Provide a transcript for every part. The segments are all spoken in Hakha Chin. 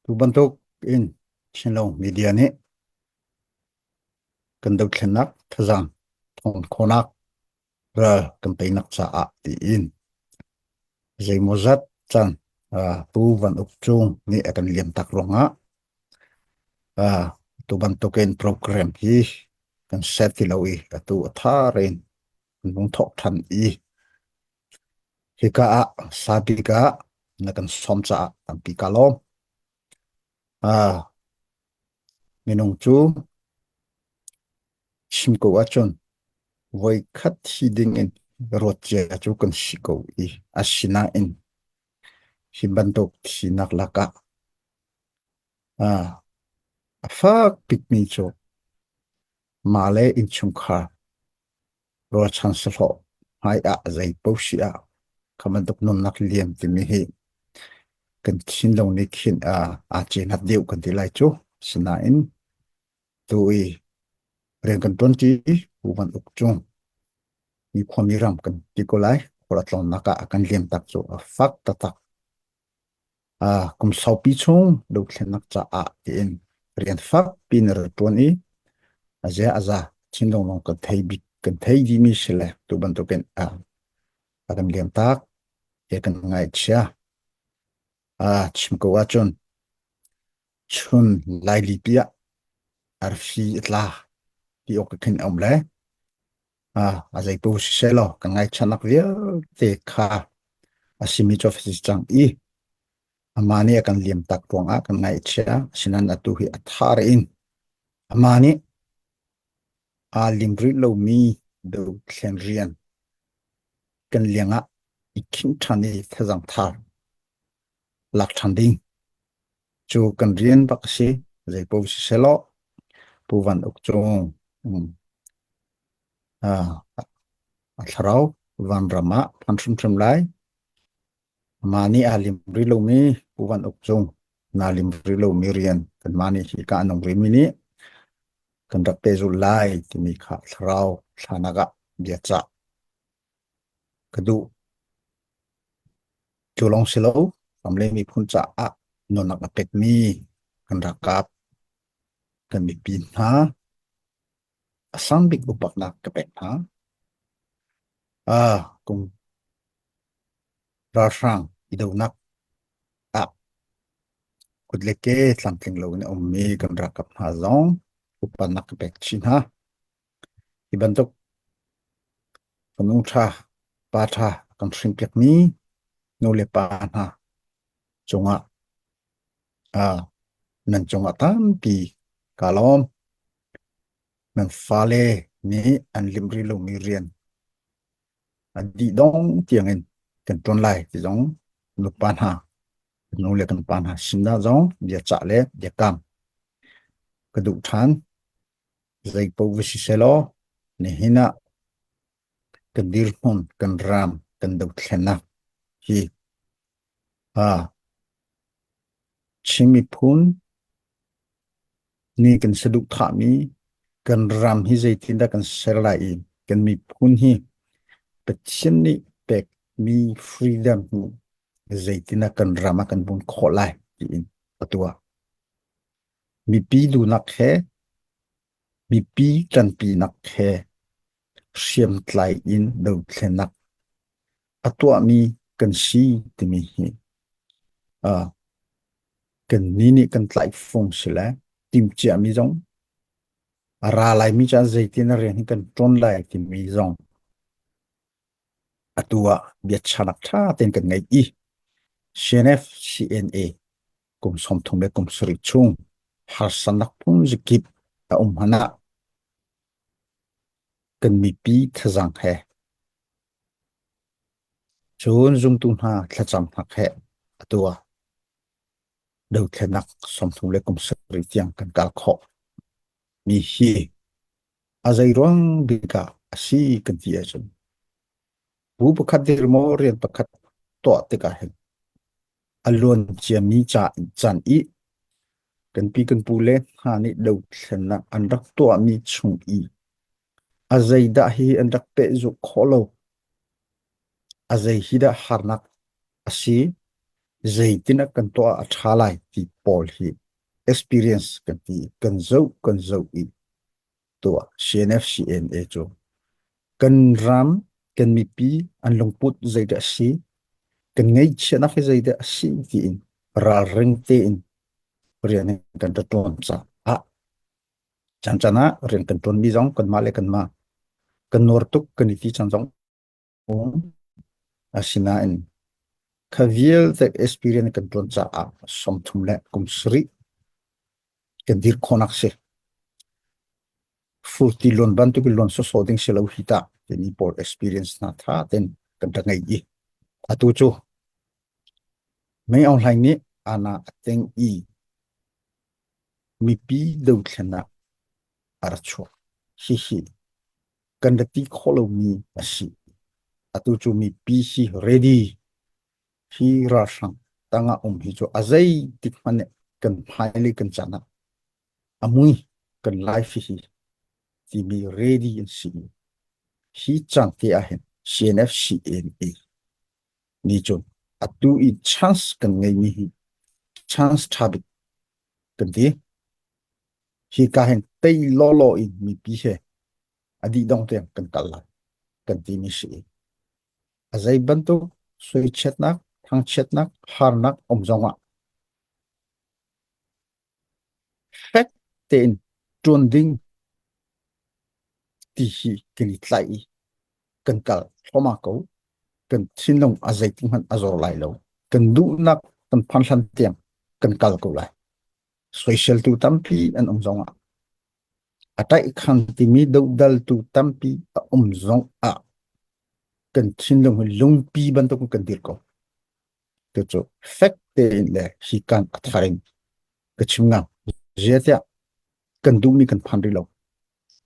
Tu bantuk in Chinlung media nih kan dothlennak thazaang thawng khawhnak ral kan teinak caah tiin zeimawzat caan Pu Van Uk Cung nih a kan liam tak ruangah tu bantukin program hi kan set ti lo i atu a thar in kan vung thawk than i hika ah sabik ah na kan sawm caah tampi ka lawm. Minung cu chim ko ahcun voikhat thi dingin ruat cia cu kan si ko i asinain hi bantuk thinak lakah a fak bikmi cu mah le innchungkhar ruahchan sahlawh hmai ah zei paoh si ah kha bantuk nunnak liam timi hi kan thinlung nih khin aa cenat deuh kan ti lai cu. Sinain tu i rian kan ṭuanṭi Pu Van Uk Cung mi khuami ram kan ti ko lai. Khual a tlawnnak ah a kan liam tak cu a fak taktak. Kum saupi chung dothlennak caah tiin rian fakpi na rak ṭuan i a zia a za thinlung lawng kan thei bik kan thei dihmi si le tu bantukin a kan liam tak he kan ngaihchia. Chim ko ahcun chun laili pi ah arfi a tla ti awk khin a um le a zeipaoh siseh law ka ngaihchannak vialte kha a simi cu a si cang i amah nih a kan liam tak ruangah kan ngaihchia. Asinain atu hi a thar in amah nih aa lim rih lomi dothlen rian kan liang ah i khinh ṭhan i thazaang thar lak ṭhan ding cu kan rian bak a si. Zeipaoh siseh law Pu Van Uk Cung a thlarau vanram ah phan hrimhrim lai. Mah nih aa lim rih lomi Pu Van Uk Cung naa lim rih lomi rian kanmah nih hi ka an um rihmi nih kan rak pehzulh lai timi kha thlarau thlanak ah bia cah ka duh. Cu lawng si lo, ram le miphun caah nunnak a pekmi kan ralkap, kan mipi hna a sang bik upatnak ka pek hna. Kum ralhrang i donak ah kut le ke tlamtling loin a ummi kan ralkap hna zong upatnak ka pek chih hna. Hi bantuk fanu ṭha, pa ṭha a kan hrinpiakmi nu le pa hna cungah nan cungah tampi kaa lawm. Nan fale nih an lim rih lomi rian a dih dong tiangin kan ṭuan lai ti zong nupa hna, nu le kan pa hna sinah zong biacah le biakam ka duh ṭhan. Zeipaoh va si sehlaw nihin ah kan dirhmun, kan ram, kan dothlennak hi Chin miphun nih kan saduhthahmi kan ram hi zeitindah kan ser lai i kan miphun hi Pathian nih pekmi freedom hi zeitindah kan ram ah kan bun khawh lai tiin a tuah. Mipi duhnak he, mipi ṭanpinak he hriamtlai in dothlennak a tuahmi kan si timi hi kannih nih kan tlaihfung si le timhciami zong a ra laimi caan zeitin a rian hi kan ṭawn lai timi zong atu ah biachanak ṭha tein kan ngei i CNF CNA kum 30 le kum 70 chung harsanak phun zikip a um hmanh ah kan mipi thazaang he cun zumtu hna thlacam hnak he atu ah dothlennak 30 le kum 70 tiang kan kal khawh mi hi a zei ruang bik ah a si kan ti ahcun bu pakhat dir maw rian pakhat tuah tikah hin a luan ciami caan i kan pi kan pu le hna nih dothlennak an rak tuahmi chung i a zeidah hi an rak pehzulh khawh lo, a zei hi dah harnak a si. Zeitin ah kan tuah a ṭha lai ti pawl hi experience kan ti kan zoh kan zoh i tuah CNF CNA cu kan ram kan mipi an lungput zeidah a si kan ngaihchiatnak hi zeidah a si tiin ralring tein rian kan ra ṭuan caah caan caan ah rian kan ṭuanmi zong kanmah le kanmah kan nuar tuk kan i ti caan zong um. Asinain kha vialte experience kan ṭuan caah 30 le kum sarih kan dir khawhnak si. Furti luan bantuk in luan sawsawh ding si lo hi tah timi pawl experience hna tha ten kan rak ngei i atu cu Mei Aung Hlaing nih ana a teng i mipi dothlennak a ra chuak. Hihi kan ra ti khawh lomi a si. Atu cu mipi hi ready hi ralhrang tangah um hi cu a zeitik hmanh nih kan hmailei kan caan ah a mui kan life hi timi ready an si. Hi caan te ah hin CNF CNA nih cun atu i chance kan ngeimi hi chance ṭha bik kan ti. Hi ka hin tei lawlaw in mipi he a dih dong tiang kan kal lai kan timi si. A zei bantuk soichiatnak, thangchiatnak, harnak um zongah fek tein ṭuan ding ti hi kan i tlaih i kan kal thluahmah ko. Kan thinlung a zeitik hmanh a zor lai lo. Kan duhnak kan phan hlan tiang kan kal ko lai. Soiseltu tampi an um zongah a ṭaihkhan timi dodaltu tampi a um zongah kan thinlung hi lungpi bantuk in kan dir ko. Cucu fek tein le hi kan a thar in ka chim ngam. Zeitiah kan duhmi kan phan rih lo.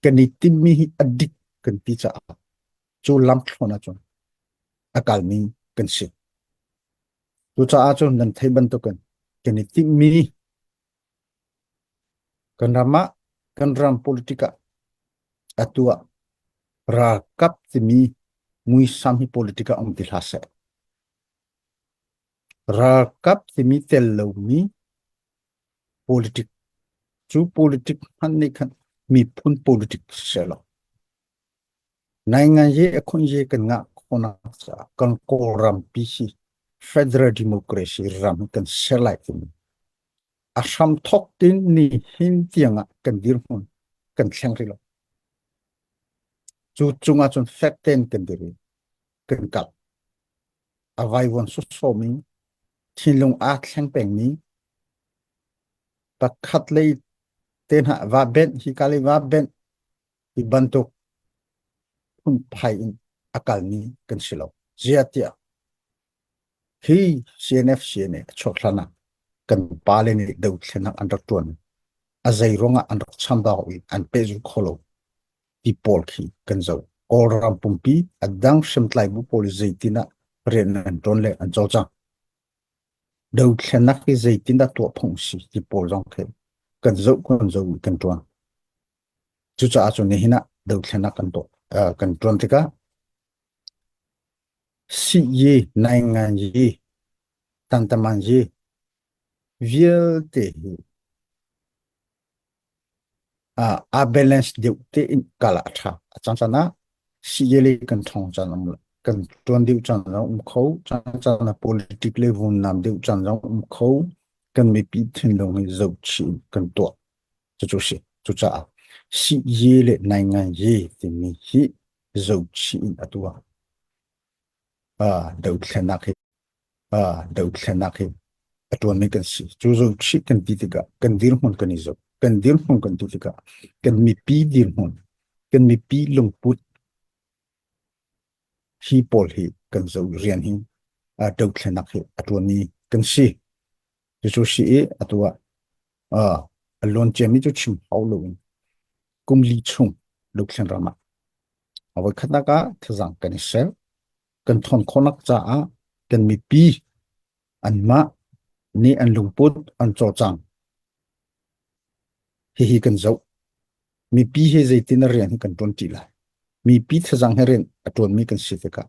Kan i timmi hi a dik kan ti caah cu lamthluan ahcun a kalmi kan si. Cucaah cun nan theih bantukin kan i timhmi kan ram ah kan ram politic ah atu ah ralkap timi muisam hi politic ah um ti hlah seh. Ralkap timi tel lomi politic cu politic hmanh nih khan miphun politic si lo. Nainganyi a khunyi kan ngah khawhnak caah kan Kawlrampi hi Federal Democracy ram kan ser lai timi a hramthawk tin nihin tiangah kan dirhmun kan thleng rih lo. Cu cungah cun fek tein kan dir i kan kal. A vaivuan sawsawmi, thinlung aa thleng pengmi, pakhat lei te hna va benh, hika lei va benh, hi bantuk phunphai in a kalmi kan si lo. Ziah tiah hi CNF CNA a chuak hlan ah kan pale nih dothlennak an rak ṭuan. A zei ruangah an rak chambau i an pehzulh kho lo ti pawl khi kan zoh. Kawlram pumpi a dang hriamtlai bu pawl i zeitin ah rian an ṭuan le an cawlcang. Dothlennak hi zeitindah tuah phung si ti pawl zong khi kan zoh kan zoh i kan ṭuan. Cucaah cun nihin ah dothlennak kan tuah kan ṭuan tikah siyi, nainganyi, tantamanyi vialte hi aa balance deuh tein kal ah a ṭha. A caan ah siyi lei kan ṭhawng caan um kan ṭuan deuh caan zong um kho, caan caan ah politic lei vunnaam deuh caan zong um kho. Kan mipi thinlung hi zohchih in kan tuah. Cucu a si. Cucaah siye le nainganyi timi hi zohchih in a tuah. Dothlennak hi dothlennak hi a ṭuanmi kan si. Cu zohchih kan ti tikah kan dirhmun kan i zoh. Kan dirhmun kan ti tikah kan mipi dirhmun, kan mipi lungput hi pawl hi kan zoh rian hi dothlennak hi a ṭuanmi kan si. Cucu si i atu ah a luan ciami cu chim hau loin kum li chung Lukthlen ram ah a voikhatnak ah thazaang kan i ser. Kan ṭhawn khawhnak caah kan mipi anmah nih an lungput an cawlcang. Hihi kan zoh. Mipi he zeitin a rian hi kan ṭuan ṭi lai. Mipi thazaang he rian a ṭuanmi kan si tikah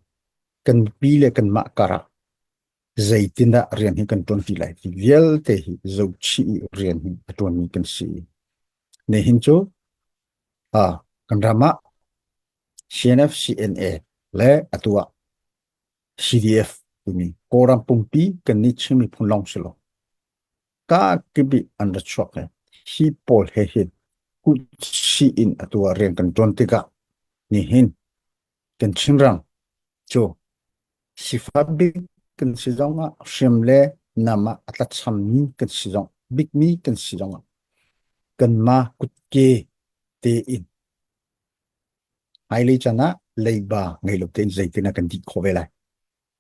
kan mipi le kanmah karah. Zeitindah rian hi kan ṭuan ti lai ti vialte hi zohchih i rian hi a ṭuanmi kan si. Nihin cu kan ram ah CNF, CNA le atu ah CDF timi Kawlram pumpi kan nih Chin miphun lawng si lo. Kakip i an ra chuak i hi pawl he hin kutsi in atu ah rian kan ṭuan tikah nihin kan Chinram cu sifak bik kan si zongah hriam le nam ah a tlachammi kan si zong bikmi kan si zongah kanmah kutke tein hmailei caan ah leiba ngei lo tein zeitin ah kan dih khawh ve lai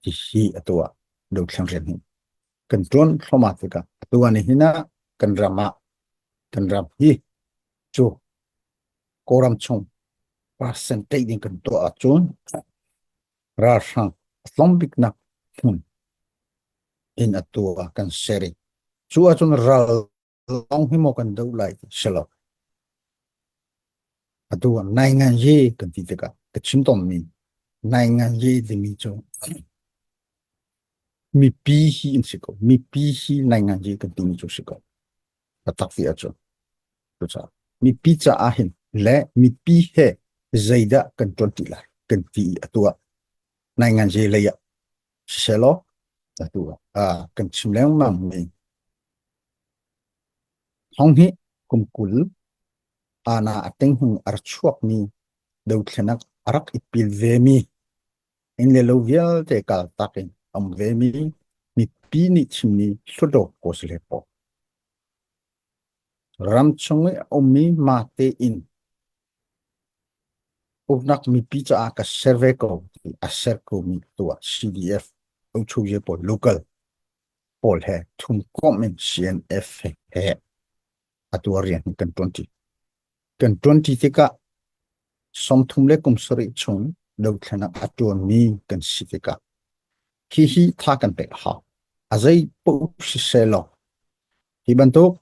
ti hi atu ah dothlang rian hi kan ṭuan thluahmah tikah atu ah nihin ah kan ram ah kan ram hi cu Kawlram chung percentage in kan tuah ahcun ralhrang a tlawm biknak hmun in atu ah kan ser i cu ahcun ral lawng hi maw kan doh lai ti si lo. Atu ah nainganyi kan ti tikah ka chim tawnmi nainganyi timi cu mipi hi an si ko. Mipi hi nainganyi kan timi cu si ko. Taktak ti ahcun. Cucaah mipi caah hin le mipi he zeidah kan ṭuan ti lai kan ti i atu ah nainganzi lei ah siselaw atu ah kan chim lengmang mi thong hi kum 20 ana a tenghung a ra chuakmi dothlenak a rak i pil vemi inn le lo vialte kaltak in a um vemi mipi nih chimmi Hluttaw Kawsale pawl Ramchung i a ummi mah tein uknak mipi caah ka ser ve ko ti a ser komi tuah CDF Ochuje pawl local pawl he thumkomh in CNF he atu rian hi kan ṭuanṭi. Kan ṭuanṭi tikah 30 le kum sarih chung dothlenak a ṭuanmi kan si tikah hihi tha kan pek a hau. A zei paoh siseh law hi bantuk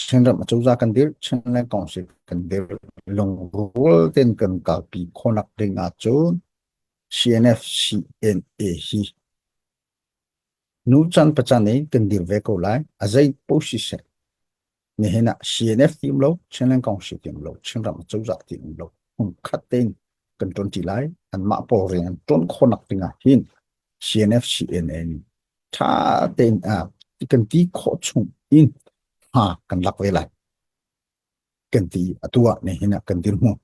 Chinram acozah kan dirh, Chinland Council kan dirh, lungrual tein kan kalpi khawhnak ding ahcun CNF CNA hi nucan pacan in kan dir ve ko lai. A zei paoh siseh nihin ah CNF ti um lo, Chinland Council ti um lo, Chinram acozah ti um lo, hmunkhat tein kan ṭuanṭi lai. Anmah pawl rian an ṭuan khawhnak ding ah hin CNF CNA nih ṭha tein kan ti khawh chung in hma kan lak ve lai. Kan ti atu ah nihin ah kan dirhmun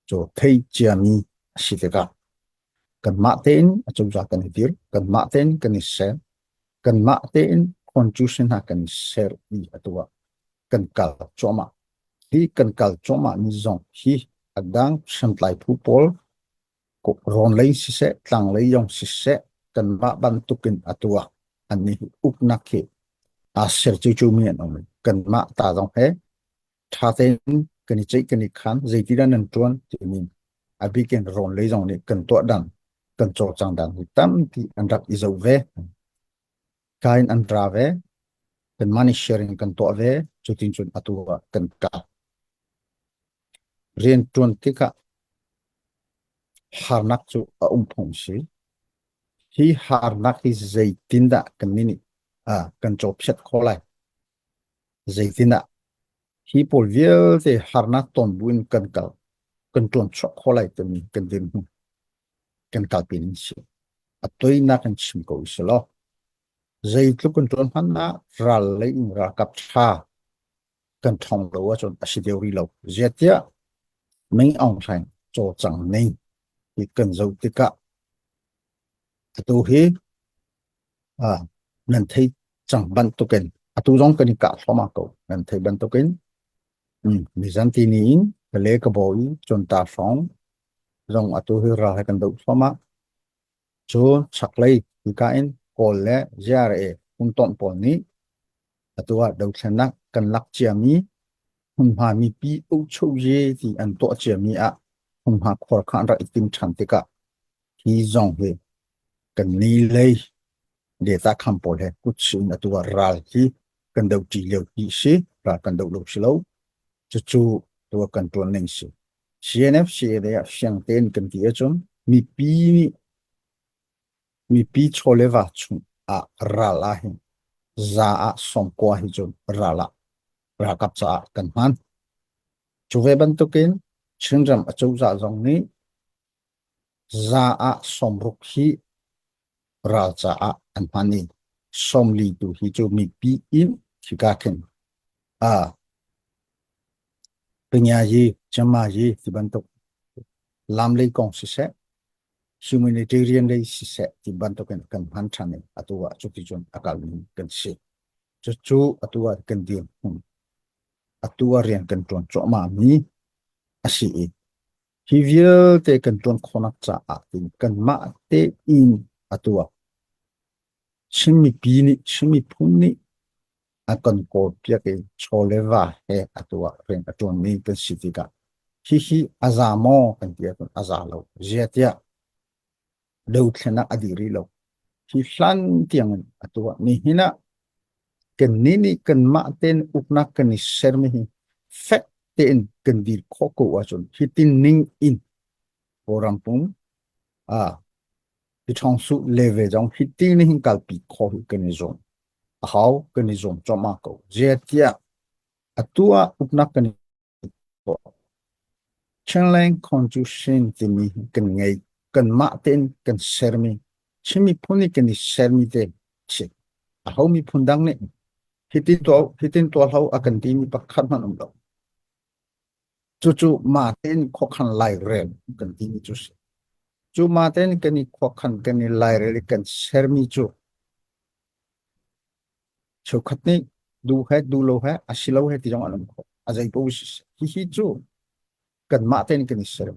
cu thei ciami a si tikah kanmah tein acozah kan i dir, kanmah tein kan i ser, kanmah tein constitution hna kan i ser i atu ah kan kal cuahmah. Hi kan kal cuahmah mi zong hi a dang hriamtlai phu pawl rawn lei siseh, tlang lei zong siseh, kanmah bantukin atu ah annih hi uknak hi aa ser ciocio mi an um. Kanmah ta zong he ṭha tein kan i ceih kan i khan zeitidah nan ṭuan timi a bik in rawn lei zong nih kan tuah dan kan cawlcang dan hi tampi an rak i zoh ve. Ka in an ra ve. Kan money sharing kan tuah ve. Cutin cun atu ah kan kal. Rian ṭuan tikah harnak cu a um phung si. Hi harnak hi zeitindah kan nih kan cawphiat khawh lai? Zeitindah hi pawl vialte harnak ton buin kan kal, kan ṭuan chuah khawh lai timi kan dirhmun kan kalpi ning si. A toinak in chim ko usih law, zeitluk kan ṭuan hmanh ah ral lei in ralkap ṭha kan ṭhawng lo ahcun a si deuh rih lo. Ziatiah Ming Aung Hlaing cawlcang ning hi kan zoh tikah atu hi nan thei cang bantukin atu zong kan i kah thluahmah ko. Nan thei bantukin mizanti ni in Kale ka baw i Cunta hrawng zong atu hi ral he kan doh thluahmah. Cun chaklei hika in Kawl le GRA hmuntonh pawl nih atu ah dothlennak kan lak ciami hmunhma mipi ukchukyi ti an tuah ciami ah hmunhma khuar kha an rak i tim ṭhan tikah hi zong hi kan ni lei data kham pawl he kutsi in atu ah ral hi kan do ṭi lio hi si ral kan do lo si lo cucu tu kan ṭuan ning si CNF CLA ah fiang tein kan ti ahcun mipi nih mipi chaw le va chung ah ral ah hin za ah 90 hi cu ral ah ralkap caah kan hman. Cu ve bantukin Chinram acozah zong nih za ah 60 hi ral caah an hman i 40 tu hi cu mipi in khika khin a Pinyayi, Chamayi ti bantuk lam lei kong siseh, humanitarian lei siseh ti bantuk in kan hman ṭhan i atu ah cuticun a kalmi kan si. Cucu atu ah kan dirhmun, atu ah rian kan ṭuan cuahmah mi a si i hi vialte kan ṭuan khawhnak caah tin kanmah tein atu ah Chin mipi nih, Chin miphun nih a kan kawlpiak i chaw le va he atu ah rian a ṭuanmi kan si tikah hihi a za maw kan ti ahcun a za lo. Ziatiah dothlenak a dih rih lo. Hi hlan tiangin atu ah nihin ah kannih nih kanmah tein uknak kan i sermi hi fek tein kan dir khawh ko ahcun hitin ning in Kawlram pum ah Ṭhawngsuh leve zong hiti nih hin kalpi khawh hi kan i zuam a hau, kan i zuam cuahmah ko. Zeitiah atu ah uknak kan i tuah. Chinland Constitution timi hi kan ngei. Kanmah tein kan sermi, Chin miphun nih kan i sermi te si. Aho miphun dang nih hitin tuah hitin tuah hlah u a kan timi pakhat hmanh um lo. Cucu mah tein khuakhan lairel kan timi cu si. Cu mah tein kan i khuakhan kan i lairel i kan sermi cu cheukhat nih duh he duh lo he a si lo he ti zong an um kho. A zei paoh si seh. Hihi cu kanmah tein kan i ser.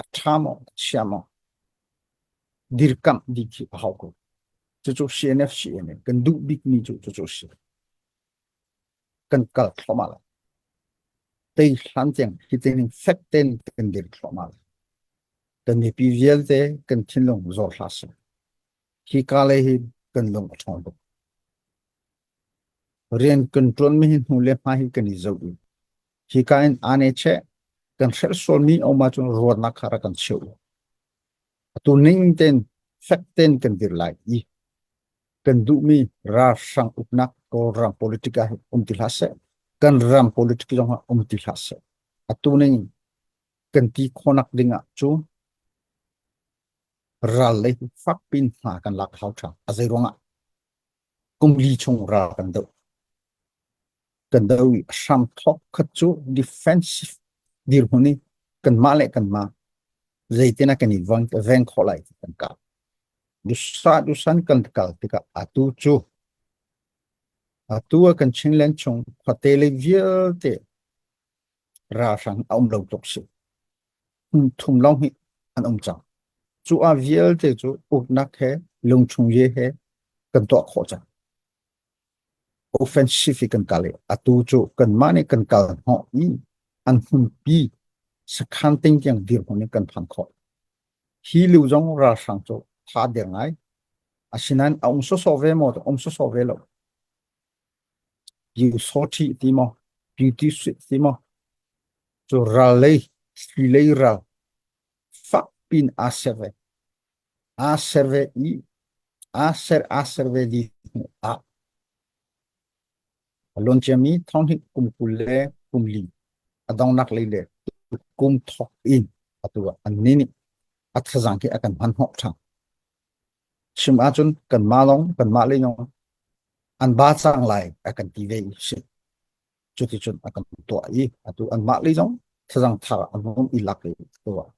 A ṭha maw, a chia maw, dirkamh dih khi a hau ko. Cucu CNF CNA kan duh bikmi cu cucu a si. Kan kal thluahmah lai. Tei hlan tiang hi tining fek tein kan dir thluahmah lai. Kan mipi vialte kan thinlung zor hlah seh. Hi ka lei hi kan lung a ṭhawng tuk. Rian kan ṭuanmi hi hnu le hmai hi kan i zoh i hi ka in aa cheh kan hrelh sualmi a um ahcun ruahnak kha rak kan cheuh. Atu ning tein fek tein kan dir lai i kan duhmi ralhrang uknak Kawlram politic ah um ti hlah seh. Kan ram politic zong ah um ti hlah seh. Atu ning kan ti khawhnak ding ah cu ral lei fak pin hna kan lak hau ṭhan. A zei ruangah kum li chung ral kan doh. Kan do i hram thawk khat cu defensive dirhmun i kanmah le kanmah zeitin ah kan i veng khawh lai ti kan kap. Dusa dusan kan kal tikah atu cu atu ah kan Chinland chung khuate lei vialte ralhrang a um lo tluk si. Hmun thum lawng hi an um cang. Cu ah vialte cu uknak he lungchung ye he kan tuah khawh cang. Offensive i kan kal i atu cu kanmah nih kan kal hnawh i an hmunpi sakhan ting tiang dirhmun in kan phan khawh. Hi lu zong ralhrang cu tha der ngai. Asinain a um sawsawh ve maw? Um sawsawh ve lo. Pyusawṭhi ti maw? Beauty suite ti maw? Cu ral lei, thli lei ral fak pin aa ser ve. Aa ser ve i aa ser ve di hnu ah a luan ciami thonghnih kum 20 le kum li a donghnak lei le kum thawk in atu ah annih nih a thazaang khi a kan hman hnawh ṭhan. Chim ahcun kanmah lawng kanmah lei lawng an ba cang lai a kan ti ve i si. Cuticun a kan tuah i atu anmah lei zong thazaang thar an hung i lak i tuah.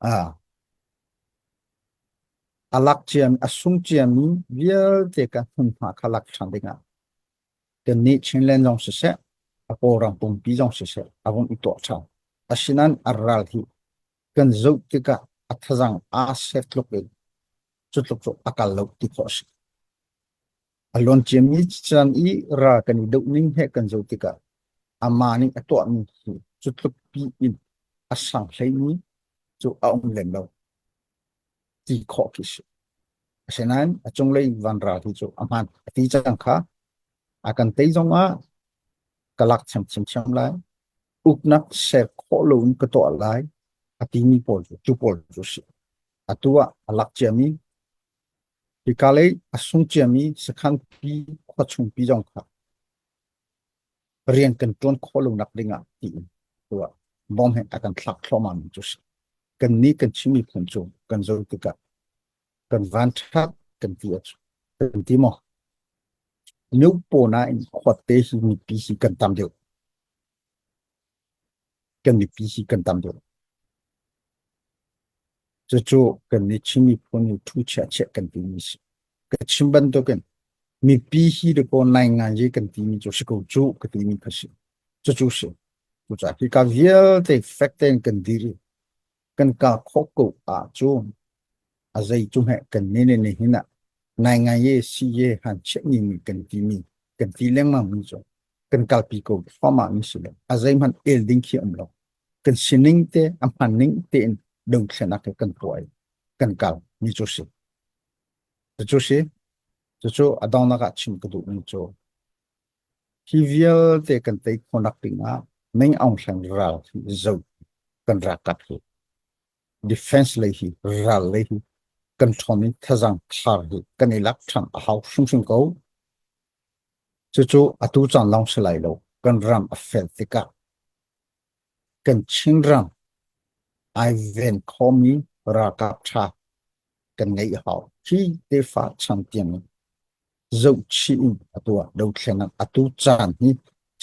Ah, a lak ciami a sung ciami vialte ka hmunhma kha lak ṭhan dingah kannih Chinland zong siseh a Kawlram pumpi zong siseh a vung i tuah ṭhan. Asinain a ral hi kan zoh tikah a thazaang aa ser tluk in cu tluk cu a kal lo ti khawh a si. A luan ciami caan i ral kan i doh ning he kan zoh tikah amah nih a tuahmi hi cu tluk pi in a sang hleimi cu a um lem lo ti khawh khi si. Asinain a cunglei vanral hi cu a hmaan a ti cang kha a kan tei zong ah ka lak thiamthiam lai. Uknak ser khawh loin ka tuah lai a timi pawl cu cu pawl cu si. Atu ah a lak ciami. Hika lei a sung ciami sakhan pi khuachung pi zong kha rian kan ṭuan khawh lonak ding ah tiin tuah bom he a kan thlak thluahmah mi cu si. Kan nih kan Chin miphun cu kan zoh tikah kan van ṭhat kan ti a kan ti maw? Nupaw nain khuate hi mipi hi kan tam deuh. Kan mipi hi kan tam deuh. Cucu kan nih Chin miphun nih thu chiah chiah kan timi si. Ka chim bantukin mipi hi dakaw nai ngai kan timi cu si ko cu ka timi kha si. Cucu si. Cucaah hi ka vialte fek tein kan dir i kan ka khawh ko ahcun a zei cu hmeh kan ne ne ne hin ah nai ngai ye si ye han chiah ni mi kan ti mi kan ti lengmang mi cu kan kalpi ko thluahmah mi si lo. A zeihmanh el ding khi um lo. Kan sining te a hman ning tein dothlenak he kan tuah i kan kal mi cu si. Cucu si. Cucu a donghnak ah chim ka duh mi cu hi vialte kan tei khawhnak ding ah Ming Aung Hlaing ral hi zo kan ralkap hi defense lei hi ral lei hi kan ṭhawn in thazaang thar hi kan i lak ṭhan a hau hrimhrim ko. Cucu atu caan lawng si lai lo. Kan ram a fel tikah kan Chinram ai ven khomi ralkap ṭha kan ngeih a hau. Hi tefa chan tiang in zohchih in atu ah dothlenak atu caan hi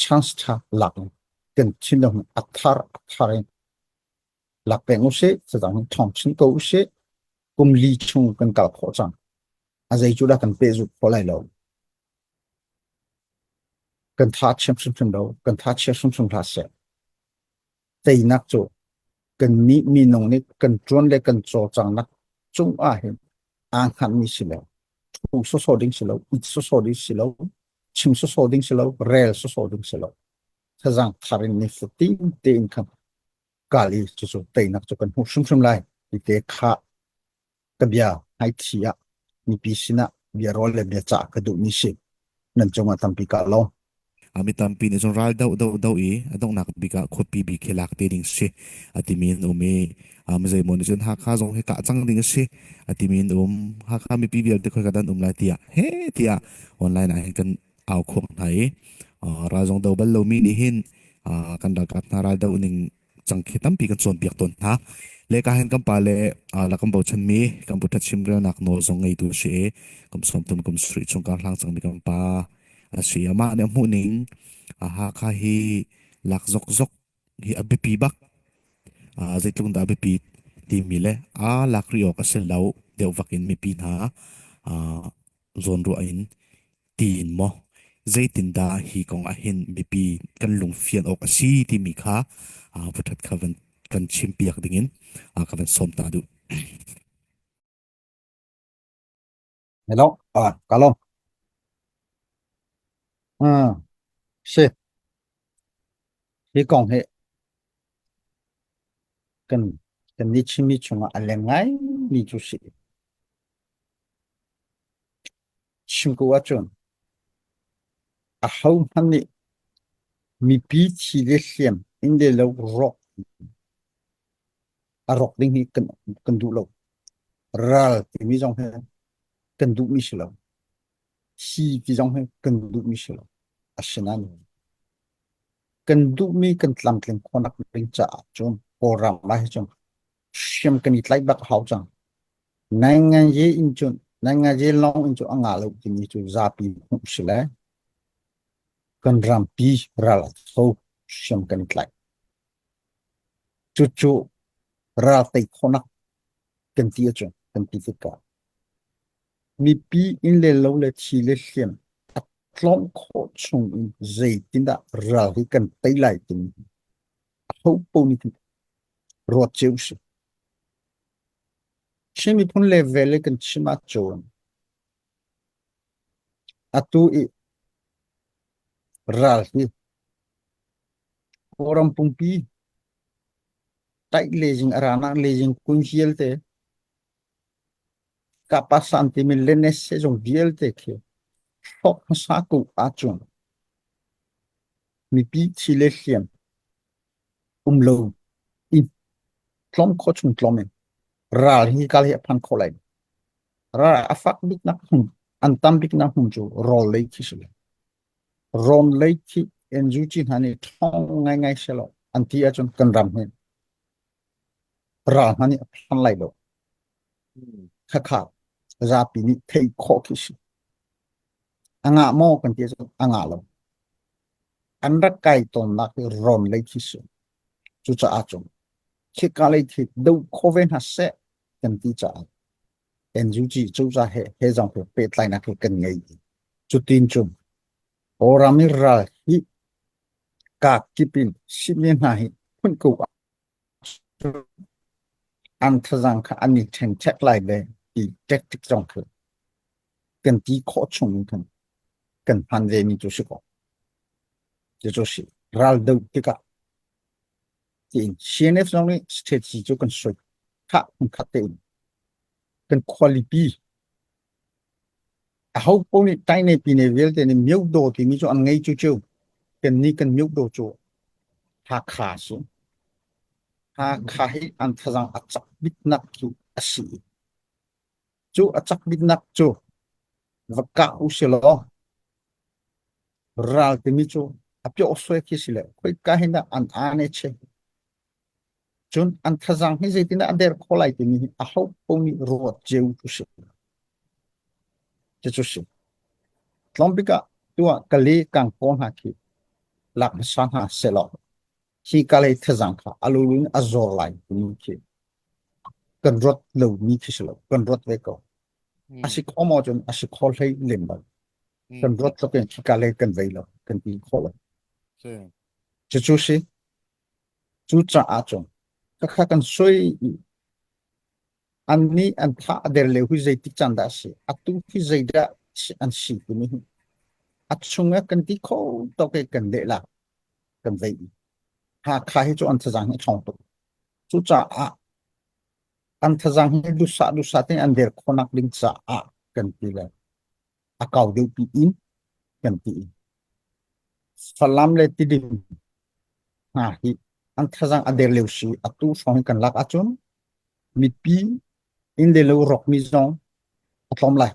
chance ṭha lak in kan thinlung a thar a thar in lak peng usih, cudang in ṭhawng chin ko usih. Kum li chung kan kal khawh cang. A zei cu dah kan pehzulh khawh lai lo. Kan tha chiam hrimhrim lo. Kan tha chia hrimhrim hlah seh. Teinak cu kan nih minung nih kan ṭuan le kan cawlcanghnak cung ah hin aa hngatmi si lo. Thu sawsawh ding si lo, it sawsawh ding si lo, chim sawsawh ding si lo, rel sawsawh ding si lo. Thazaang thar in nifatin tein khan kal i cucu teinak cu kan hmuh hrimhrim lai. Ti te kha ka bia hmaithli ah mipi sinah bia rawl le bia cah ka duhmi si. Nan cungah tampi kaa lawm. Mi tampi nih cun ral doh doh doh i a donghnak bik ah khuapi bik hi lak te ding si a timi an um i mizeimaw nih cun Hakha zong hi kah cang ding a si a timi an um. Hakha mipi vialte khoika dah an um lai tiah he tiah online ah hin kan au khuang hna i ral zong do bal lomi nih hin kan ralkap hna ral doh ning cang khi tampi kan cawnpiak tawn hna. Le ka hin kan pa le la kan bochanmi kan pu ṭhat chimrelnak nawl zong ngeitu si i kum 30 kum sarih chung kar hlang cangmi kan pa a si. Amah nih a hmuh ning Hakha hi lak zokzok hi a biapi bak. Zeitluk dah a biapi timi le a lak rih awk a si lo deuh vak in mipi hna zawnruah in tiin maw zeitindah hi kong ah hin mipi kan lungfian awk a si timi kha voikhat kha van kan chimpiak dingin ka van sawm ta duh. Hello, ah, kalom. Ah, si. Hi kong hi kan kan ni chimmi chungah a leng ngai mi cu si. Chim ko ahcun ahohmanh nih mipi thi le hliam inn le lo rawk a rawk ding hi kan kan duh lo. Ral timi zong hi kan duhmi si lo. Hi ti zong hi kan duhmi si lo. Asinain kan duhmi kan tlamtling khawhnak ding caah cun Kawlram ah hi cun hriam kan i tlaih bak a hau cang. Nainganyi in cun nainganyi lawng in cun a ngah lo timi cu zapi hmuh si le kan rampi ral a tho hriam kan i tlaih. Cucu ral tei khawhnak kan ti ahcun kan ti tikah mipi inn le lo le thi le hliam a tlawm khawh chung in zeitindah ral hi kan tei lai timi aho paoh nih ruat cio usih. Chin miphun level i kan chim ahcun atu i ral hi Kawlram pumpi taih lejing a ranak lejing kun vialte kapasan timi lenes zong vialte khi hrawk hmasa ko ahcun mipi thi le hliam um lo i tlawm khawh chung tlawm in ral hi kal hi a phan kho lai. Ral a fak biknak hmun an tam biknak hmun cu rawl lei khi si. Rawn lei khi NUG hna nih ṭhawng ngaingai selaw an ti ahcun kan ram hi ral hna nih a phan lai lo. Khakha zapi nih theih khawh khi si. A ngah maw kan ti ahcun a ngah lo. An rak kai tawnnak hi rawn lei khi si. Cucaah cun khika lei khi doh kho ve hna seh kan ti caah NUG cozah he he zong he pehtlainak hi kan ngei. Cutin cun Kawlram i ral hi kaak kip in simi hna hi phun ko ahcun an thazaang kha an i ṭhenṭhek lai le ti tactic zong khi kan ti khawh chung in khan kan hman ve mi cu si ko. Cucu si ral doh tikah tiin CNF zong nih strategy cu kan sui khah hmunkhat tein kan khualipi Aho paoh nih ṭaine pine vialte nih myodaw timi cu an ngei cucu. Kannih kan myodaw cu Hakha a si. Hakha hi an thazaang a cak biknak cu a si. Cu a cak biknak cu va kah u si law ral timi cu a piawhsuai khi si le khoika hin dah an aan e che. Cun an thazaang hi zeitindah a der khawh lai timi hi aho paoh nih ruat cio cu si. Cucu si. Tlawmbik ah tuah Kale Kangkaw hna khi lak hmasa hna sehlaw hi Kale thazaang kha a lulu in a zor lai timi khi kan ruat lomi khi si lo. Kan ruat ve ko. A si kho maw cun a si kho hlei lem lo. Kan ruat tluk in khi Kale kan vei lo. Kan ti kho lo. Cucu si. Cucaah cun khakha kan soi i annih an tha a der lio hi zeitik caan dah a si? Atu hi zeidah an si timi hi a chungah kan ti kho tawk i kan lehla kan vei i Hakha hi cu an thazaang hi a ṭhawng tuk. Cucaah an thazaang hi duhsah duhsah tein an der khawhnak ding caah kan ti le a kau deuh pi in kan ti. Falam le Tidim hna hi an thazaang a der lio si atu hrawng hi kan lak ahcun mipi inn le lo rawkmi zong a tlawm lai.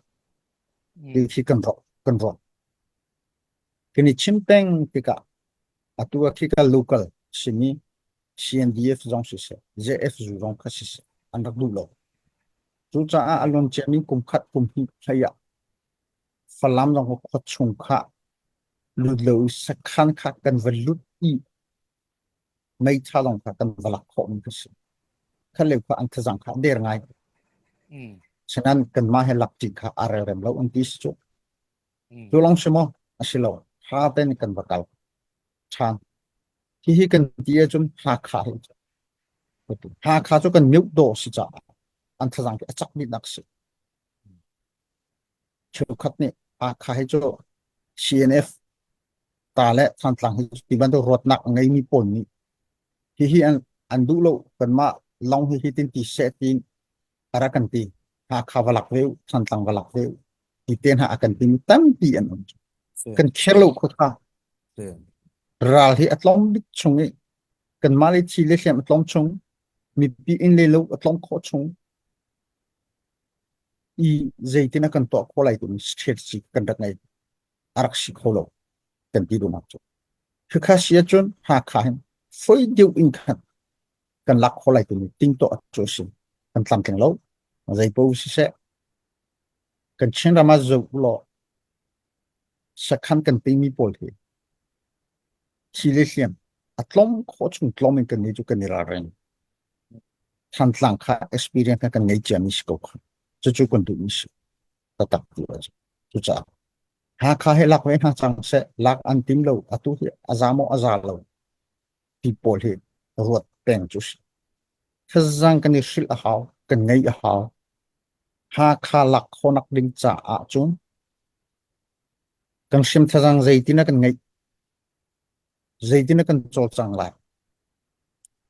Ti khi kan rawk kan rawk. Kan i chim peng tikah atu ah khi ka local simi CNDF zong siseh, JFU zong kha siseh an rak duh lo. Cucaah a luan ciami kum khat kum hnih hlei ah Falam zong khua chung kha lut lo i sakhan kha kan va lut i meitha lawng kha kan va lak khawhmi ka si. Kha lio kha an thazang kha der ngai. Sanan kanmah he lak ṭi kha a relrem lo an ti si cu. Cu lawng si maw? A si lo. Tha tein kan va kal. Ṭhan. Hihi kan ti ahcun Hakha hi Hakha cu kan mute dawh si caah an thazang khi a cak biknak si. Cheukhat nih Hakha hi cu CNF ta le Thantlang hi ti bantuk ruatnak a ngeimi pawl nih hihi an, an duh lo kanmah lawng hi hi tin ti seh tiin a rak kan ti. Hakha va lak ve u, Thantlang va lak ve u ti te hna a kan timi tampi an um. Kan kher lo kho kha. Ral hi a tlawm bik chung i kanmah le thi le hliam a tlawm chung mipi inn le lo a tlawm khawh chung i zeitin a kan tuah khawh lai timi strategy kan rak ngei a rak si kho lo kan ti duhnak cu khikha si ahcun Hakha hin foi deuh in khan kan lak khawh lai timi tingtuah cu a si kan tlamtling lo zei paoh siseh kan Chinram ah zoh law sakhan kan peimi pawl hi thi le hliam a tlawm khawh chung tlawm in kan nih cu kan i ralring Thantlang kha experience kha kan ngei ciami si ko kha. Cucu kan duhmi si. Taktak ti a si. Cucaah Hakha hi lak ve hna cang seh, lak an tim lo, atu hi a za maw a za lo ti pawl hi ruat peng cu si. Thazaang kan i hrilh a hau, kan ngeih a hau. Hakha lak khawhnak ding caah cun kan hrim thazaang zeitin a kan ngeih, zeitin a kan cawlcang lai.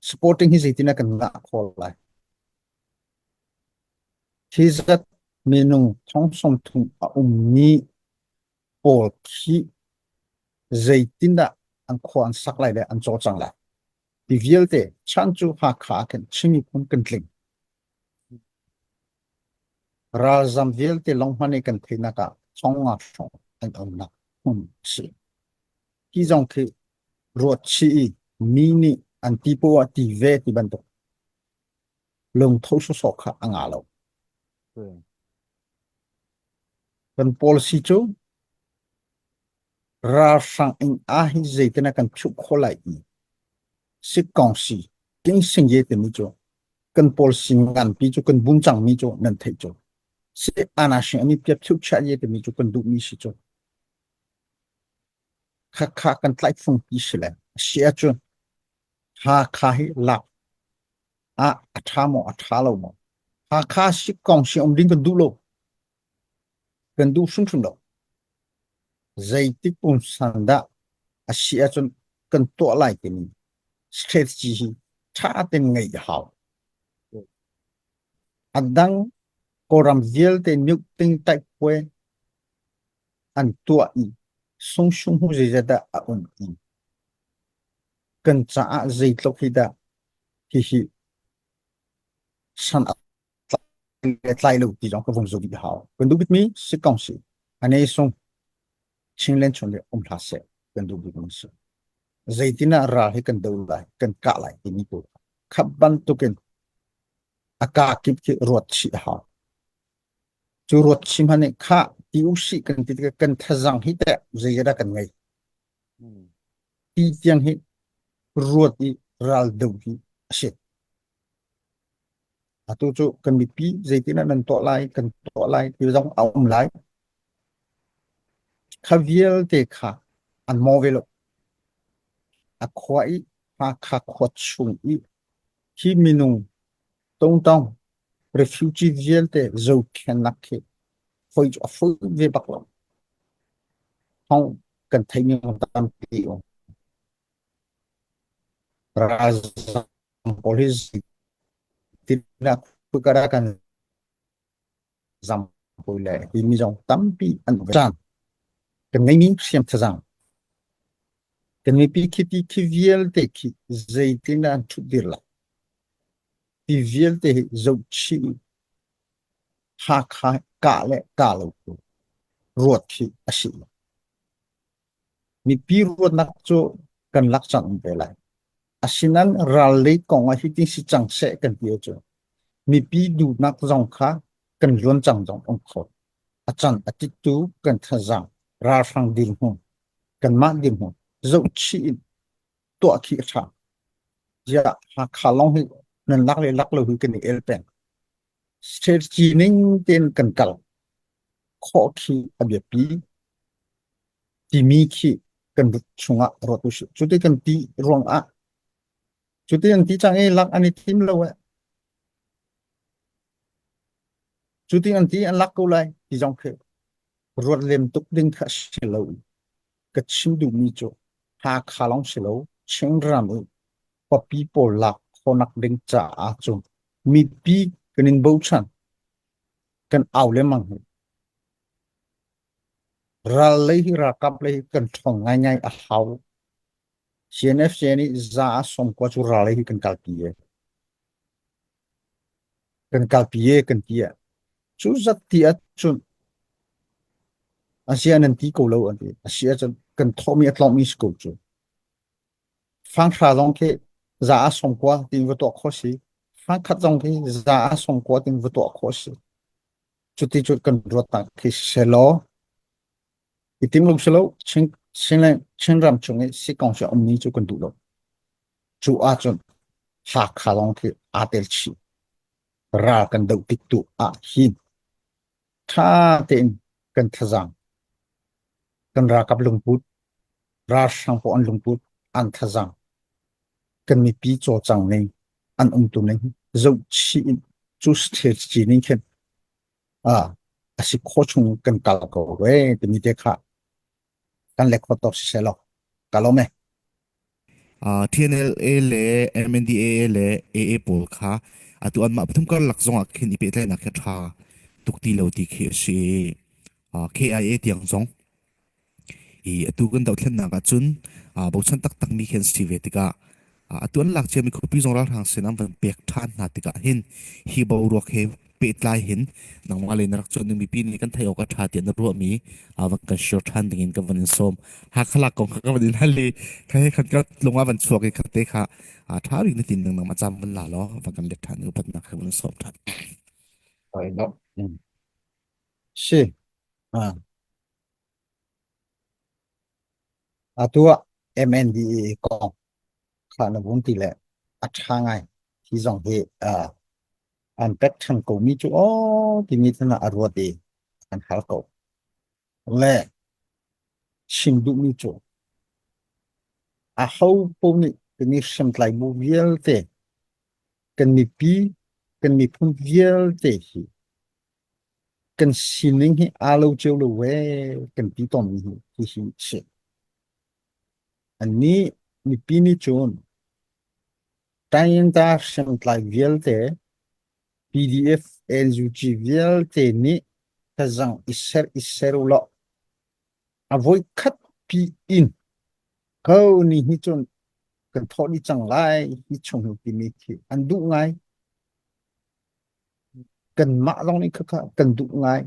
Supporting hi zeitin a kan ngah khawh lai. Hi zat minung thong 30 a ummi pawl khi zeitindah an khua an sak lai le an cawlcang lai. Hi vialte chan cu Hakha ah khin Chin miphun kan tling. Ralzam vialte lawng hmanh i kan theihnak ah 5,000 hrawng an umnak hmun a si. Hi zong khi ruat chih i mi nih an ti poah ah ti ve ti bantuk lungtho sawsawh kha a ngah lo. Kan policy cu ralhrang ing ah hi zeitin ah kan chuh khawh lai i sikkongsi kingsing ye timi cu kan policy nganpi cu kan bun cangmi cu nan theih cu si anasing ami piap chuh chia ye timi cu kan duhmi si cu khakha kan tlaih fungpi si le si ahcun Hakha hi lak ah a ṭha maw a ṭha lo maw? Hakha si kong si um ding kan duh lo. Kan duh hrimhrim lo. Zeitik pungsan dah a si ahcun kan tuah lai timi strategy hi ṭha tein ngeih a hau. A dang Kawlram vialte nyuk ting taih-pue an tuah i sungsung hu zeizat dah a um i kan caah zeitluk hi dah hihi san a tlai lo ti zong ka vung zoh dih hau. Kan duh bikmi si kong si. Ane sung Chinland chung le um hlah seh kan duh bikmi si. Zeitin ah ral hi kan do lai, kan kah lai timi tu khap bantukin a ka kip khi ruat chih a hau. Cu ruat chih hmanh nih khah ti usih kan ti tikah kan thazang hi teh zeidah kan ngei. Ti tiang hi ruat i ral do hi a si. Atu cu kan mipi zeitin ah nan tuah lai, kan tuah lai ti zong a um lai. Kha vialte kha an maw ve lo. A khua i Hakha khua chung i hi minung tongtong refugee vialte zohkhennak khi foi cu a foi ve bak lo. Thawng kan theimi tampi um. Ralzam pawl hi zeitindah khua kan zam hawi le timi zong tampi an um. Caan kan ngeimi hriam thazaang kan mipi khi ti khi vialte khi zeitindah an ṭhut dir lai ti vialte hi zohchih Hakha kah le kah lo tu ruat khi a si lo. Mipi ruatnak cu kan lak cang ve lai. Asinain ral lei kong ah hitin si cang seh kan ti ahcun mipi duhnak zong kha kan luan cang zong um kho. A can a tittu kan thazaang ralhrang dirhmun kanmah dirhmun zohchih in tuah khi a ṭha. Ziah Hakha lawng hi nan lak le lak lo hi kan i el peng. Strategy ning tein kan kal khawh khi a biapi timi khi kan chungah ruat usih. Cuti kan ti ruangah cuti an ti cang i lak an i tim lo eh. Cuti an ti an lak ko lai ti zong khi ruat lem tuk ding kha si lo. Ka chim duhmi cu Hakha lawng si lo Chinram i khuapi pawl lak khawhnak ding caah cun mipi kan in bochan kan au lengmang hi. Ral lei hi ralkap lei hi kan ṭhawng ngaingai a hau. CNFC nih za a 90 cu ral lei hi kan kalpi e. Kan kalpi e kan ti ah. Cu zat ti ahcun asia nan ti ko lo an ti. Asia cun kan thawhmi a tlawmmi si ko cu. Fanghra zong khi za a 90 tiin va tuah khawh si. Fangkhat zong khi za a 90 tiin va tuah khawh si. Cuti cu kan ruat tak khi selaw i tim lo silo Chin Chinram chung i sikong si ummi cu kan duh lo. Cu ahcun Hakha lawng khi aa tel chih. Ral kan doh tik tu ah hin ṭha tein kan thazaang kan ralkap lungput ralhrang pawl an lungput an thazaang kan mipi cawlcang ning an umtu ning zohchih in cu strategy ning khin a si khawh chung kan kal ko ve timi te kha kan lek khawh tawk si seh law ka lawm e. TNLA le MNDAA le AA pawl kha atu anmah pathum karlak zongah khin i pehtlaihnak hi a ṭha tuk ti lo ti khi a si. KIA tiang zong i atu kan dohthlennak ahcun bochan taktakmi khi an si ve tikah. Atu an lak ciami khuapi zong ralhrang sin an van pek ṭhan hna tikah hin hi boruak he pehtlai hin nangmah le na rak cuan ding mipi nih kan theih awk a ṭha tiah na ruahmi van kan share ṭhan ding in ka van in sawm. Hakha lak kong kha ka van in hal i kha he khan ka lung ah van chuak i kha te kha ṭha bik na tin ding nangmah cam van la law van kan let ṭhan upatnak he van in sawm ṭhan. Si. Ah. Atu ah MNDAA kong kha na vun ti le a ṭha ngai. Hi zong hi uh, an pek ṭhan ko mi cu aw timi thana a ruat i an hal ko. Le chim duhmi cu aho paoh nih timi hriamtlai bu vialte kan mipi kan miphun vialte hi kan sining hi aa lo cio lo ve kan ti tawnmi hi hihi a si. Annih mipi nih cun Tayinta hriamtlai vialte PDF NUG vialte nih tazang i ser i ser u law a voikhat pi in ko ni hi cun kan thawh dih cang lai hi chung hi timi khi an duh ngai. Kanmah zong nih khakha kan duh ngai.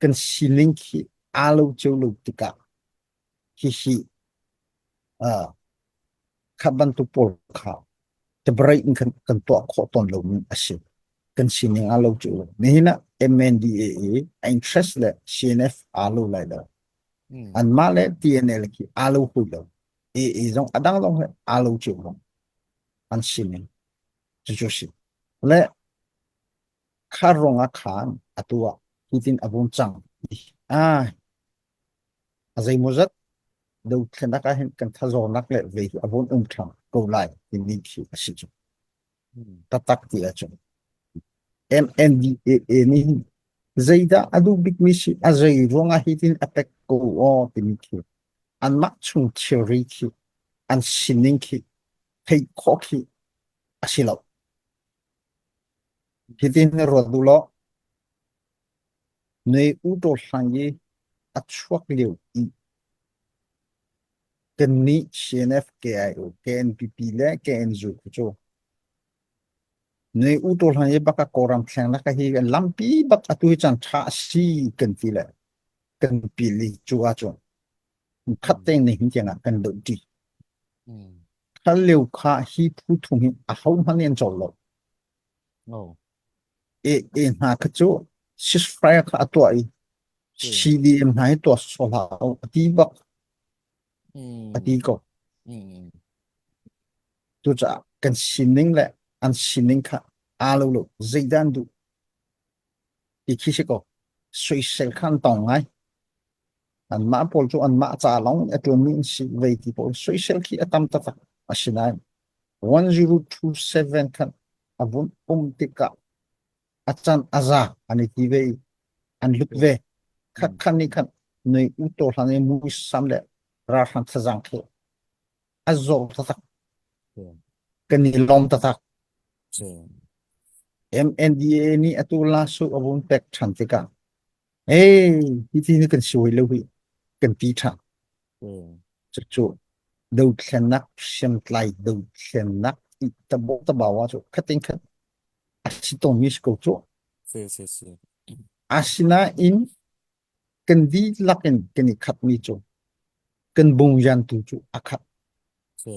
Kan sining khi aa lo cio lo tikah hihi uh, kha bantuk pawl kha tabraih in kan, kan tuah khawh tawn lomi a si. Kan sining aa lo cio lo. Nihin ah MNDAA a interest le CNF aa lo lai lo. Anmah le TNL khi aa lo hui lo. AA zong a dang zong he aa lo cio lo. An sining. Cucu a si. Le kha ruang ah khan atu ah hitin a vung cang. Ah, a zeimawzat dothlenak ah hin kan thazawnnak le vei hi a vun um ṭhan ko lai timi khi a si cu. Taktak ti ahcun MNDAA nih hin zeidah a duh bikmi si a zei ruangah hitin a pek ko aw timi khi anmah chung thilri khi an sining khi theih khawh khi a si lo. Hitin ruat duh law Nui u taw hlang i a chuak lio i kannih CNF, KIO, KNPP le KNU cu nui u taw hlang i bak a Kawlram thlengnak hi lampi bak atu hi caan ṭha a si kan ti le kan pil i cu ahcun khat tein nihin tiang ah kan doh ṭi. Kha lio kha hi phu thum hi ahohmanh nih an cawl lo. E e hna kha cu ceasefire kha a tuah i CDM hna hi tuah sawh hlah u a ti bak a ti ko. Cucaah kan sining le an sining kha aa lo lo zeidah an duh ti khi si ko. Soisel kha an tong ngai. Anmah pawl cu anmah ca lawng in a ṭuanmi an si vei ti pawl soisel khi a tam taktak. Asinain 1027 khan a vun um tikah a can a za an i ti ve i an lut ve. Khatkhan nih khan nui u to hlan i muisam le ralhrang thazaang khi a zor taktak. Kan i lawm taktak. MNDA nih atu lasu a vun pek ṭhan tikah Hey, hi ti kan si lo hi kan ti ṭhan. Cucu dothlennak hriamtlai dothlennak i tabo tabawa cu khatin khat a si tawnmi si ko cu. Si si si. Asinain kan dihlak in kan i khatmi cu kan bungyan tu cu a khat. Si.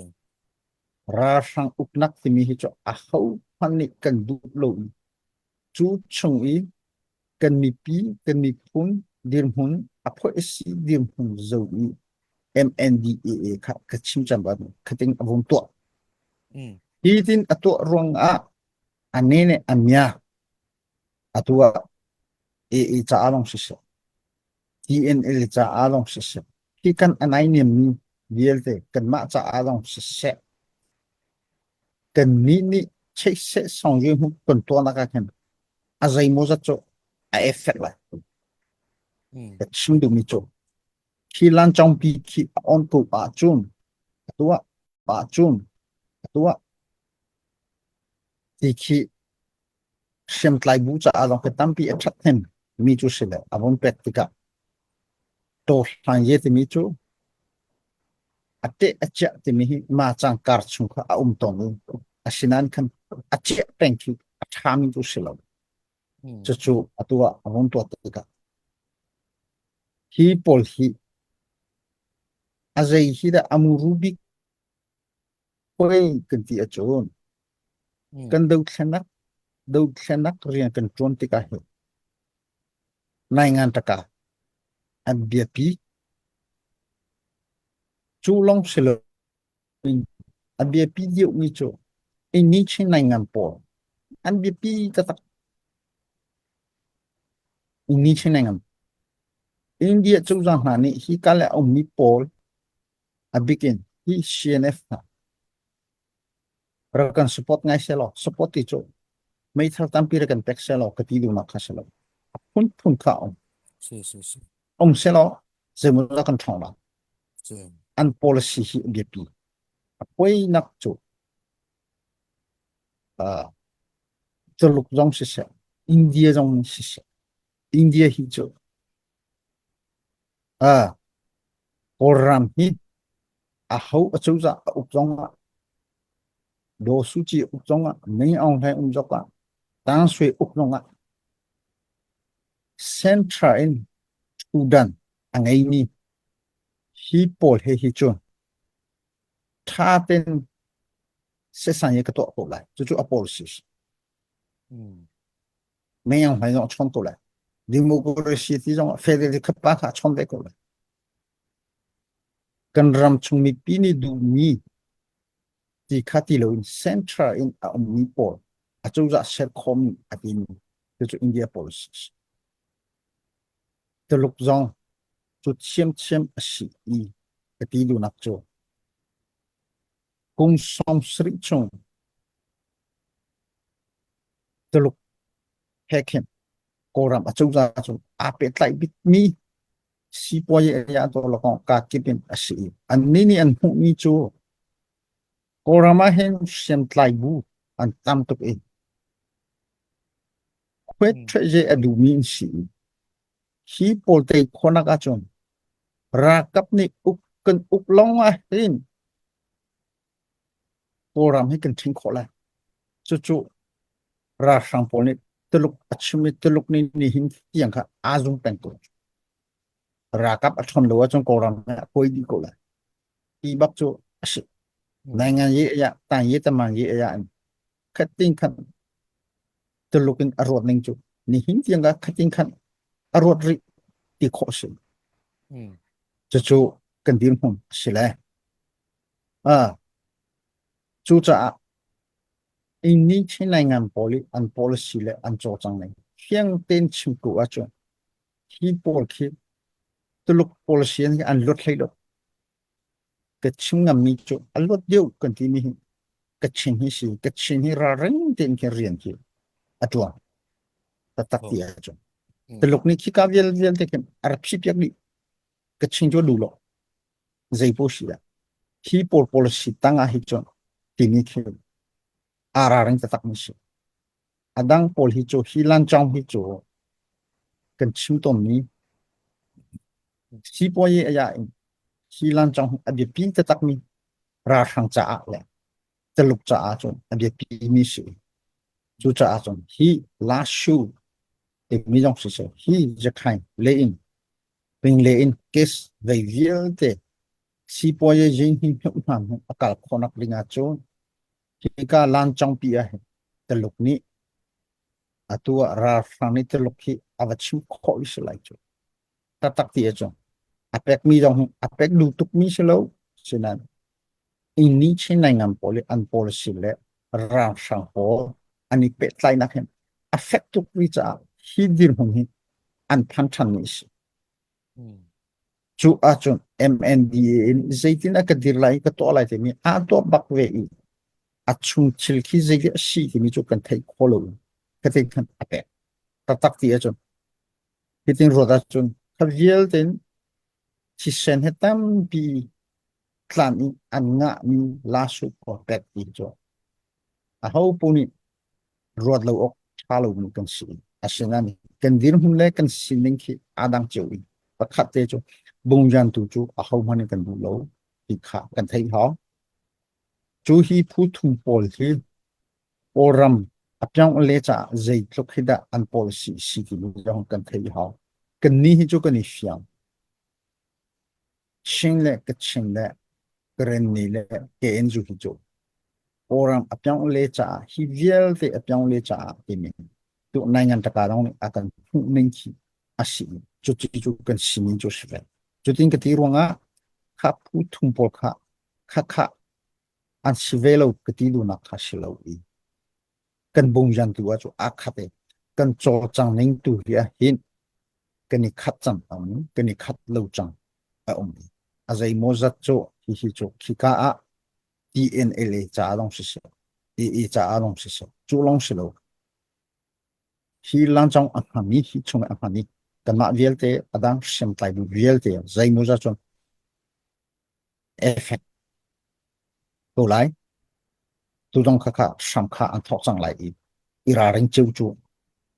Ralhrang uknak timi hi cu aho hmanh nih kan duh lo i cu chung i kan mipi kan miphun dirhmun a phoih a si dirhmun zo i MNDAA kha ka chim cang ban khating a vung tuah. Hi tin a tuah ruang ah a ne ne a mia atu ah AA caah lawng siseh TNL caah lawng siseh hi kan a naihniam mi vialte kanmah caah lawng siseh kannih nih cheihseh song yu hmu kan tuahnak ah khin a zeimawzat cu a effect lai. Ka chim duhmi cu khi lancawngpi khi a on ko ahcun a tuah ahcun a tuah ti khi hriamtlai bu caah zong khi tampi a ṭhathnem mi cu si le a vun pek tikah tawhlan ye timi cu A teh a ciah timi hi ma cang kar chung kha a um tawn i asinain khan a ciah peng khi a ṭhami cu si lo. Cucu atu ah a vun tuah tikah hi pawl hi a zei hi dah a muru bik poi kan ti ahcun kan dothlenak dothlenak rian kan ṭuan tikah hi naingan taka an biapi cu lawng si loin a biapi deuhmi cu inni Chin naingan pawl an biapi taktak. Inni Chin naingan India cozah hna nih hi ka le a ummi pawl a bikin hi CNF hna rak kan support ngai selaw support ti cu meithal tampi rak kan pek selaw ka ti duhnak kha si lo. A phunphun kha um. Si si si. Um selaw zeimaw dah kan ṭhawng lai. Si. An policy hi a biapi. A poinak cu uh, Tuluk zong siseh, India zong siseh, India hi cu uh, Kawlram hi aho acozah a uk zongah Daw Suu Kyi uk zongah Min Aung Hlaing um zongah Tang Sui uk zongah Central in ṭhudan a ngeimi hi pawl he hi cu ṭha tein sehsang i ka tuah ko lai. Cucu a policy. Min Aung Hlaing zong a chawn ko lai. Democracy ti zong federal kha pa kha a chawn ve ko lai. Kan ram chung mipi nih duhmi ti kha ti loin central in a ummi pawl acozah ser khawhmi a timi cucu India policy a si. Tuluk zong cu thiamthiam a si i ka ti duhnak cu kum 70 chung Tuluk he khin Kawlram acozah cu aa pehtlaih bikmi sipuazi a ka kip in a si i annih nih an hmuhmi cu Kawlram ah hin hriamtlai bu an tam tuk i khuet ṭheih a duhmi an si i hi pawl tei khawhnak ahcun ralkap nih uk kan uk lawng ah hin Kawlram hi kan ṭhing khawh lai. Cucu ralhrang pawl nih Tuluk a chim i Tuluk nih nihin tiang kha aa zum peng ko. Ralkap a ṭhawn lo ahcun Kawlram hi a kuai dih ko lai. Ti bak cu a si. Naingan ye ya, tang ye tamang ye ya in khatin khan Tuluk in a ruat ning cu nihin tiang ka khatin khan a ruat rih ti khawh si. Cucu kan dirhmun a si le. Ah, cucaah inni Chin Naingan pawl i an policy le an cawlcang ning fiang tein chim tu ahcun hi pawl khi Tuluk policy an an luat hlei lo. Ka chim ngammi cu a luat deuh kan timi hi Kachin hi si. Kachin hi ralring tein khin rian khi a ṭuan taktak ti ahcun. Tuluk nih khika vial vialte khin a rak phih piak dih. Kachin cu a duh lo. Zei paoh si dah hi pawl policy tang ah hi cun timi khi aa ralring taktak mi si. A dang pawl hi cu hi lancawng hi cu kan chim tawnmi sipuayi aya in hi lancawng hi a biapi taktak mi ralhrang caah le Tuluk caah cun a biapi mi si. Cucaah cun hi Lashu timi zong siseh hi Zakhain le in Pingle in case vei vialte sipuazi zing hi hmuh hna hnu a kal khawhnak ding ahcun hika lancawngpi ah hin Tuluk nih atu ah ralhrang nih Tuluk hi a va chim khawh i si lai cu. Taktak ti ahcun a pekmi zong hi a pek duh tukmi si lo sinain inni Chin naingan pawl i an policy le ralhrang pawl an i pehtlainak hin a fek tuk rih caah hi dirhmun hi an phan ṭhanmi a si. Cu ahcun MNDA in zeitin a ka dir lai ka tuah lai timi aa tuah bak ve i a chung thil khi zei a si timi cu kan theih khawh lo khatin khan a pek taktak ti ahcun hitin ruat ahcun kha vialte in thisen he tampi tlan i an ngahmi lasuk khua pek ti cu aho paoh nih ruat lo awk ṭha lomi kan si. Asinain kan dirhmun le kan sining khi aa dang cio i pakhat te cu bungjan tu cu ahohmanh in kan duh lo. ti kha kan theih hau. Cu hi phu thum pawl hi Kawlram a pyang le caah zeitluk hi dah an policy si timi zong kan theih hau. Kannih hi cu kan i fiang. Chin le Kachin le Karenni le KNU hi cu Kawlram a pyang le caah hi vialte a pyang le caah timi tu nai ngan taka dong nih a kan hmuh ning khi a si. Cuti cu kan sining cu si ve. Cutin ka ti ruangah kha phu thum pawl kha kha kha an si ve lo ka ti duhnak kha si lo i kan bungjan tu ah cu aa khat i kan cawlcang ning tu hi ah hin kan i khat cang ang kan i khat lo cang a um i a zeimaw zat cu hihi cu khika ah TNLA ca lawng siseh AA ca lawng siseh cu lawng si lo hi lancong a hmami hi chung a hmami kanmah vialte a dang hriamtlai bu vialte zeimaw zat cun effect ko lai. Tudong kha kha hram kha an thawk cang lai i i ralring ceu cu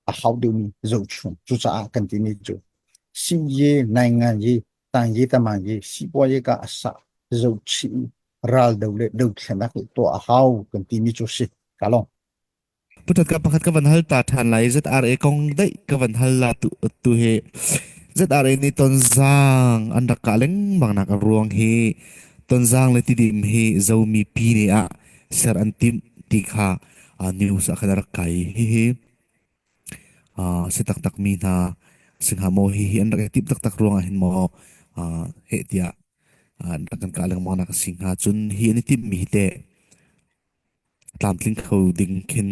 a hau deuhmi zohchun. Cucaah kan timi cu si ye nai ngan ye tang ye tamang ye sipuaye ye ka asa zohchih ral do le dothlenak tuah a hau kan timi cu si ka long. Putat ka pakhat ka van hal ta ṭhan lai. ZRA kong daih ka van hal la tu, tu hi. ZRA nih Tonzang an rak kah lengmang nak a ruang hi Tonzang le Tidim hi Zomi pi nih ah ser an timh ti kha news ah khan a rak kai. Hihi si taktak mi hna singha maw hihi an rak i timh taktak ruang ah hin maw heh tiah an rak kan kah lengmang nak a si hnga. Cun hi an i timh mi hi teh tlamtling kho ding khin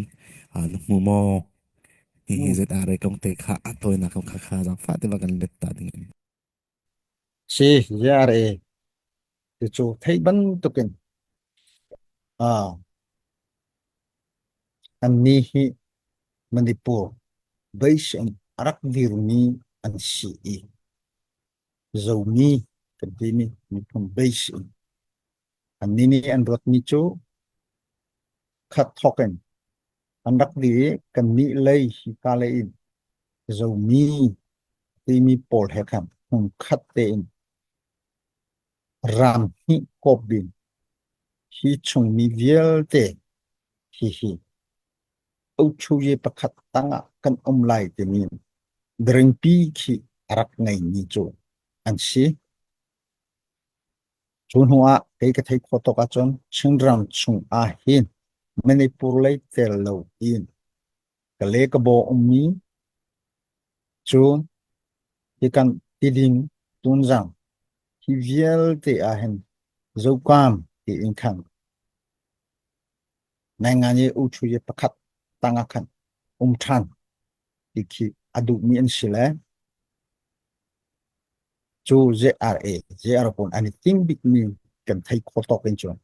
na hmu maw? Hihi ZRA kong te kha a tawinak kong kha kha zaangfah te va kan let ta ding. Si ZRA ti cu theih bantukin annih hi Manipur base in a rak dirmi an si i Zomi kan timi miphun base in Annih nih an ruatmi cu khat thawk in an rak dir i kannih lei hika lei in Zomi timi pawl he khan hmunkhat tein ram hnih kawp ding hi chungmi vialte hihi Ochuye pakhat tangah kan um lai timi daringpi khi a rak ngeimi cu an si. Cu hnu ah kei ka theih khawh tawk ahcun Chinram chung ahhin Manipur lei tel loin Kale Kabaw ummi cu hikan Tidim, Tunzang hi vialte ahhin Zokam tiin khan Nainganyi Uchuye pakhat tangah khan um ṭhan ti khi a duhmi an si le Cu ZRA, JR pawl an i ting bikmi kan theih khawh tawk in cun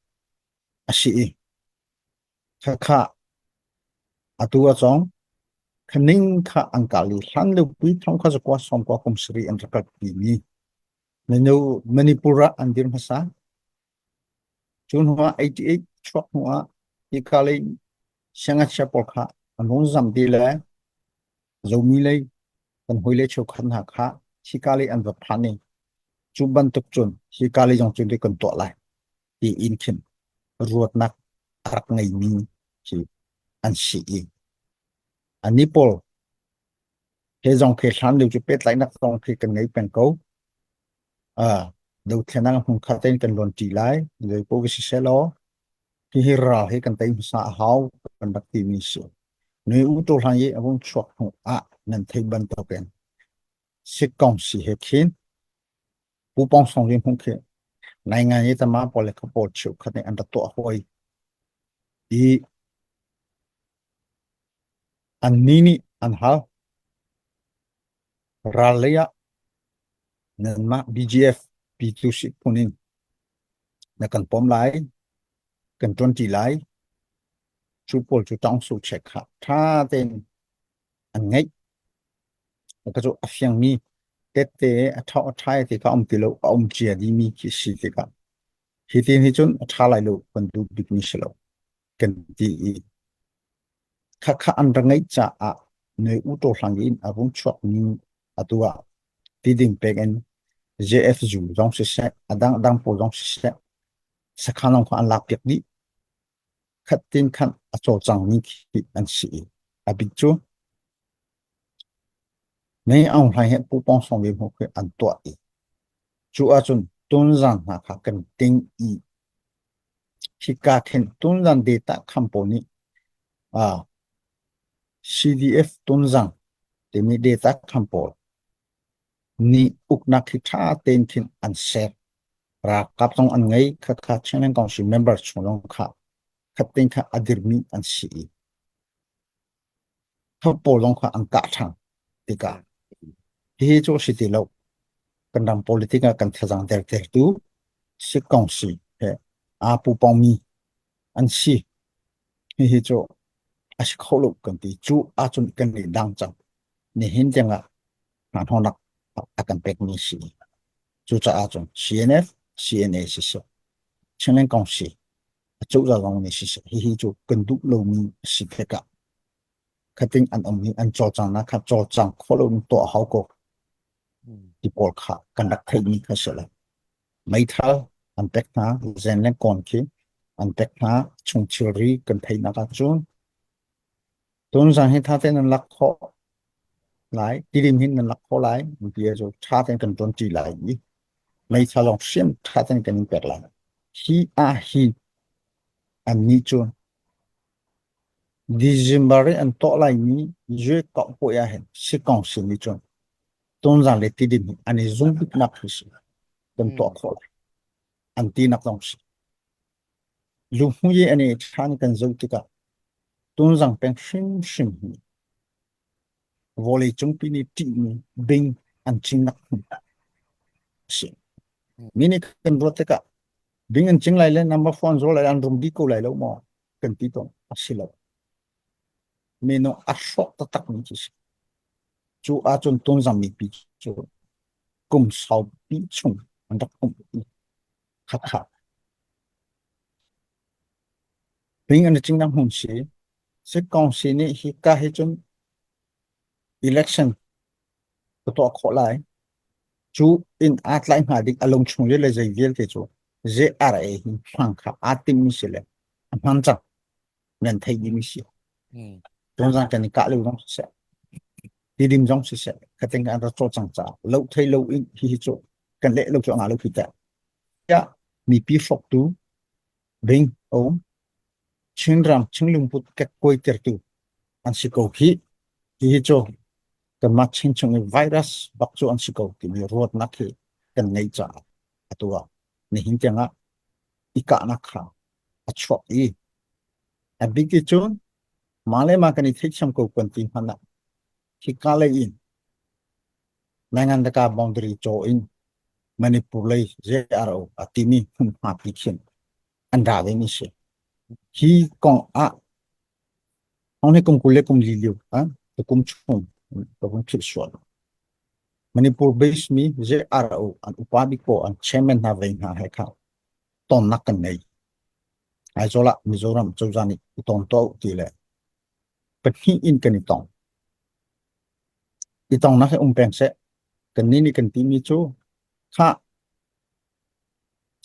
a si i khakha atu a cong khaning kha an kal i hlan lio pi thong kha zakua sawm kua kum sari an rak pi mi Manu Manipur ah an dir hmasa cu hnu ah 88 chuak hnu ah hika lei siangngakchia pawl kha an hung zam ti le Zomi lei kan hawile cheukhat hna kha hika lei an va phan i cu bantuk cun hika lei zong cun kan tuah lai tiin khin ruatnak a rak ngeimi khi an si i annih pawl he zong khi hlan lio cu pehtlaihnak zong khi kan ngei peng ko. Uh, dothlenak hmun khat tein kan luan ṭi lai. Zei paoh va si seh law hihi ral hi kan tei hmasa a hau kan rak timi si. Nui u to hlan i a vung chuak hnu ah nan thei bantukin sikkong si he khin pu pong song ri hmung khi nai ngai i tama pawl le kha pawl cheu khat nih an rak tuah hoi i an ni nih an hal ral lei ah nanmah BGF P2 phun in na kan pom lai kan ṭuanṭi lai cu pawl cu tawngsu check kha ṭha tein an ngeih ka cu a fiangmi tette a ṭha a ṭhai ti kha um ti lo a um cia dimi khi si tikah hi tin hi cun a ṭha lai lo kan duh bikmi si lo kan ti i khakha an ra ngeih caah noi u to hlang in a vung chuakmi atu ah tiding pek in JFU zong siseh a dang dang pawl zong siseh. Sakhan lawng kha an lak piak dih. Khat tin khan a cawlcangmi khi an si i a bik cu Mei Aung Hlaing he Pu Pawng Sawng ve hmuh khi an tuah i cu ahcun Tunzang hna kha kan ting i hika khin Tunzang data kham pawl nih uh, CDF Tunzang timi data kham pawl nih uknak hi ṭha tein khin an ser. Ralkap zong an ngei, khakha Chinland Council member chung zong kha khat tein kha a dirmi an si i Thawt pawl zong kha an kah ṭhan tikah hihi cu a si ti lo. Kan ram politic ah kan thazaang dertertu sikkongsi he aa pupawngmi an si. Hihi cu a si kho lo kan ti. Cu ahcun kan i dang cang. Nihin tiangah hnahnawhnak a kan pekmi si. Cucaah cun CNF, CNA siseh, Chinland Kongsi, a cozah zong nih siseh, hihi cu kan duh lomi a si tikah khating an um i an cawlcanghnak kha cawlcang khawh loin tuah hau ko ti pawl kha kan rak theihmi kha si lo. Meithal an pek hna, zen le kawn khi an pek hna, chung thilri kan theihnak ahcun tunzan hi tha tein nan lak khawh lai, tilim hin nan lak khawh lai, an ti cu tha tein kan ṭuanṭi lai i meithal lawng hriam tha tein kan in pek lai. Hi ah hi annih cu December i an tuah laimi Zuekauh puai ahhin Sikong sin nih cun Tonzang le Tidim hi an i zung biknak hi si kan tuah khawh lai an tinak zong si. Luhmui an i ṭhan kan zoh tikah Tonzang peng hrimhrim hi vawleicung pi nih ṭihmi bing an cinnak hmun a si. Mi nih kan ruat tikah bing an cing lai le number phone zawl lai an rum dih ko lai lo maw? Kan ti tawn a si lo. Minung a hrawk taktak mi khi si. Cu ahcun Tonzang mipi cu kum saupi chung an rak um i khatkhat. Bing an i cingnak hmun si. Sikkong si nih hi ka hi cun election ka tuah khawh lai. Cu in aa tlai hnga ding a lung chung le zei vialte cu JRA hi hmang kha aa timmi si le a hman cang nan theih dimi si. Tonzang kan i kah lo zong siseh, tidim zong siseh, khating an ra caw cang caah lo thei lo in hihi cu kan leh lo cu a nga lo khi teh. Tiah mipi hrawktu bing um Chinram Chinglungput kekkuai tertu an si ko hi. Hihi cu kanmah Chin chung i virus bak cu an si ko timi ruatnak hi kan ngeih caah atu ah nihin tiangah i kahnak kha a chuak i a bik i cun mah le mah kan i theihthiam ko kan ti hmanh ah hika lei in Naingandaka boundary caw in Manipur lei JRO a timi hmunhma pi khin an ra ve mi si. Hi kong ah hong hi kum 20 le kum li lio ah kum chung ka vun philh sual. Manipur base mi JRO an upa bik pawl an chairman hna vei hna he kha tonnak kan ngei. Aizawl ah Mizoram cozah nih i ton tuah u ti le pahnih in kan i tong. I tongnak hi um peng seh. Kannih nih kan timi cu khah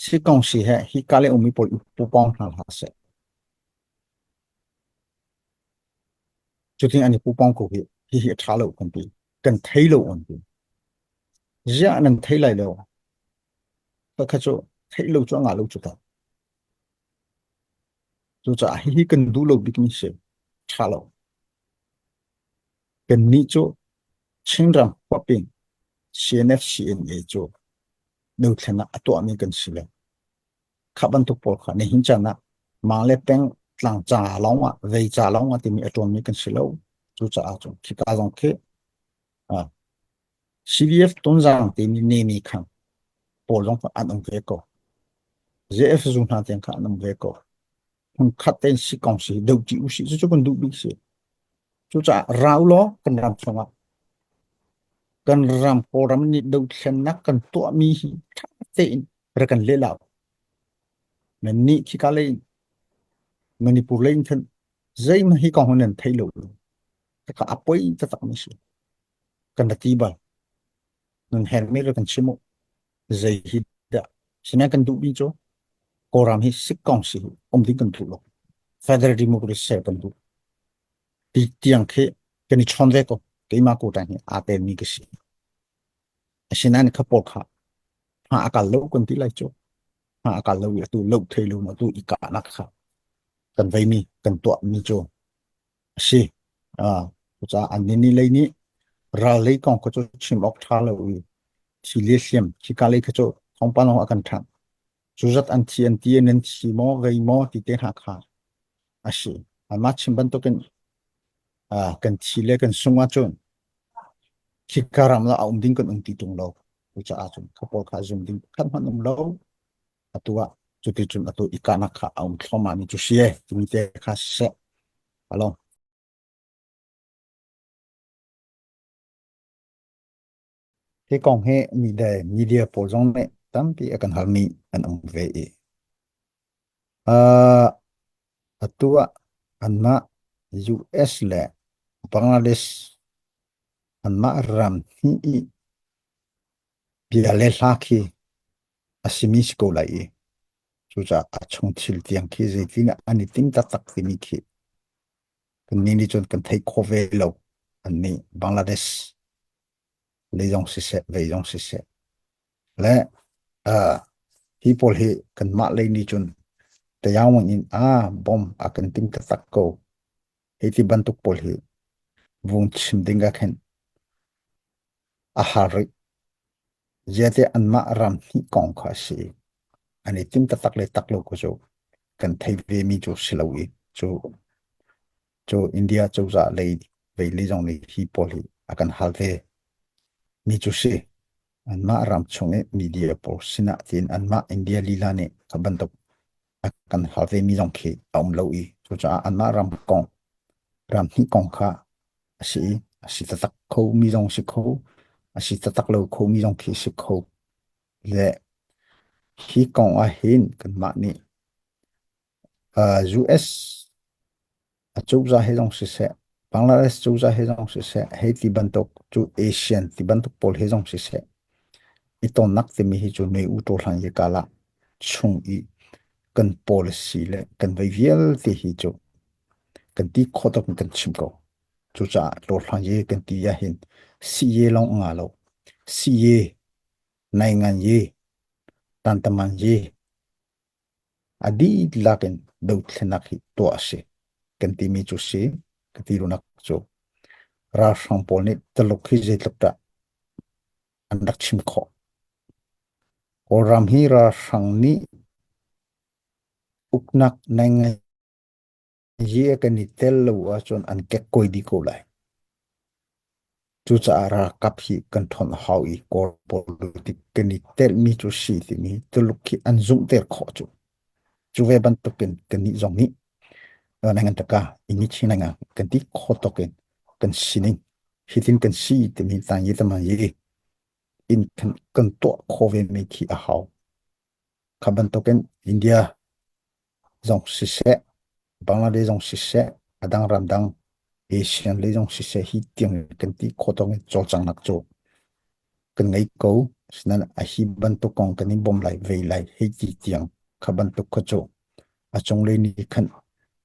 si kong si he hi ka le ummi pawl i pupawng hna hlah seh. Cutin an i pupawng ko hi hihi a ṭha lo kan ti. Kan thei lo an ti. Ziah nan thei lai lo. Kha cu theih lo cu a ngah lo cu ta. Cucaah hihi kan duh lo bikmi si. Ṭha lo. Kannih cu Chinram huaping CNF CNA cu dothlennak a tuahmi kan si lo. Kha bantuk pawl kha nihin caan ah mah le peng tlang ca lawng ah vei ca lawng ah timi a ṭuanmi kan si lo. Cucaah cun khika zong khi ah CDF Tonzang timi nemi khang pawl zong kha an um ve ko. JF zu hna tiang kha an um ve ko. Hmunkhat tein si kong si dohṭi usih cucu kan duh bik si. Cucaah ra u law kan ram chungah kan ram Kawlram nih dothlennak kan tuahmi hi ṭha tein rak kan leh lau. Nannih khika lei in Manipur lei in khan zeihmanh hi kong nan thei lo. Khakha a poi taktakmi si. Kan ra ti bal. Nan hermi rak kan chim u. Zei hi dah. Sinain kan duhmi cu. Kawlram hi sikkong si um ding kan duh lo. Federal Democracy ser kan duh. Ti tiang khi kan i chawn ve ko. Keimah ko tang hi aa telmi ka si. Asinain kha pawl kha hma a kal lo kan ti lai cu. Hma a kal lo i atu lo thei lo atu i kahnak kha kan veimi kan tuahmi cu a si. Ah, cucaah an ni lei nih ral lei kong kha cu chim awk ṭha lo i thi le hliam khika lei kha cu thawngpang lawng a kan ṭhangh. Cu zat an thi an ti nan thi maw vei maw ti te hna kha a si. Anmah chim bantukin ah kan thi le kan sung ahcun khika ram la a um ding kan um ti ṭung lo. Cucaah cun kha pawl kha zum ding pakhat hmanh um lo. Atu ah cuticun atu i kahnak kha a um thluahmah mi cu si e timi te kha siseh. Alo. Hi kong hi media, media pawl zong nih tampi a kan halmi an um ve i uh, atu ah anmah US le Bangladesh anmah ram hnih i bia le hla khi a simi si ko lai i cucaah a chung thil tiang khi zeitin an i ting taktak timi khi kannih nih cun kan theih khawh ve lo. Annih Bangladesh lei zong siseh, vei zong siseh. Le uh, hi pawl hi kanmah lei nih cun tayawang in a bom a kan ting taktak ko. Hi ti bantuk pawl hi vung chim ding ah khin a har rih. Ziate anmah ram hnih kong kha a si. An i tim taktak le tak lo ko cu kan thei ve mi cu si lo i cu cu India cozah lei vei lei zong nih hi pawl hi a kan hal ve mi cu si. Anmah ram chung i media pawl sinah tiin anmah India lila nih kha bantuk a kan hal ve mi zong khi a um lo i cucaah anmah ram kong ram hnih kong kha a si i a si taktak kho mi zong si kho a si taktak lo kho mi zong khi si kho le hi kong ah hin kanmah nih US Acozah he zong siseh, Bangladesh cozah he zong siseh, hei ti bantuk cu Asian ti bantuk pawl he zong siseh, i tonnak timi hi cu mei u hlan i kala chung i kan policy le kan vei vialte hi cu kan ti khawh tuk in kan chim ko. Cucaah hlan ye kan ti ahhin siye lawng a nga lo. Siye, naingan ye, tantaman ye, A dihlak in dothlennak hi tuah a si kan timi cu si ka ti duhnak cu ralhrang pawl nih Tuluk hi zeitluk dah an rak chim khawh. Kawlram hi ralhrang nih uknak nai Hi kan i tel lo ahcun an kekkuai dih ko lai. Cucaah ralkap hi kan ṭhawn a hau i Kawl politik kan i telmi cu si timi Tuluk hi an zumhter khawh cu. Cu ve bantukin kannih zong nih nangan taka ini chin nga kan ti khawh tawk in kan sining hitin kan si timi tang yi tama yi in kan, kan tuah khawh ve mi khi a hau. Kha bantukin India zong siseh, Bangladesh zong siseh, a dang ramdang Asian lei zong siseh hi tiang kan ti khawh tawk in cawlcanghnak cu kan ngei ko. Asinain a hi bantuk kong kan i bawm lai vei lai hei ti tiang kha bantuk kha cu a cunglei nih khan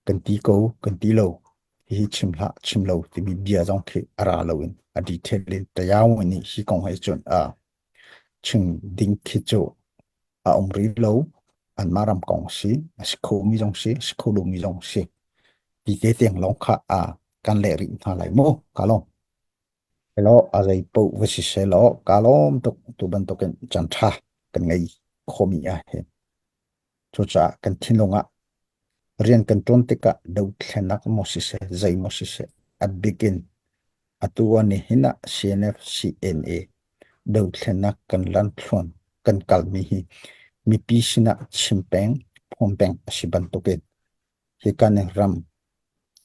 kan ti ko kan ti lo hihi chim hlah chim lo timi bia zong khi a ra lo in a detail in tayaw nih hi kong he cun a chim ding khi cu a um rih lo. Anmah ram kong si, a si khomi zong si, a si kho lomi zong si. Ti te tiang lawng kha a kan leh rih hna lai mu. Ka lawm. Hello, a zei paoh va si seh law ka lawm tuk tu bantukin caan ṭha kan ngei khomi ah hin. Cucaah kan thinlung ah rian kan ṭuan tikah dothlennak maw siseh, zei maw siseh, a bik in atu ah nihin ah CNF CNA dothlennak kan lanthluan kan kalmi hi mipi sinah chim peng, phuan peng a si bantukin hika nih ram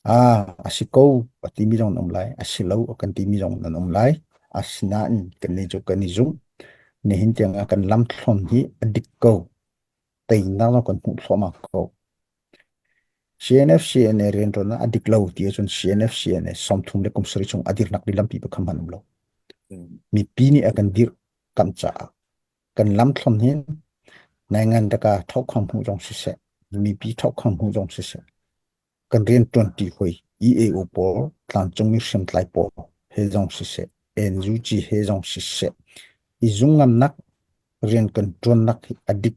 ah a si ko a timi zong an um lai, a si lo a kan timi zong nan um lai. Asinain kannih cu kan i zumh. Nihin tiang ah kan lamthluan hi a dik ko. Teinak zong kan hmuh thluahmah ko. CNF-CNA rianṭuannak a dik lo ti ahcun CNF-CNA 30 le kum sarih chung a dirnak ding lampi pakhat hmanh um lo. Mipi nih a kan dirh kam caah kan lamthluan hin Naingan daka thokhang hmu zong siseh, mipi thokhang hmu zong siseh, kan rian ṭuanṭi hawi EAO pawl, tlangcungmi hriamtlai pawl he zong siseh, NUG he zong siseh, i zungngamnak rian kan ṭuannak hi a dik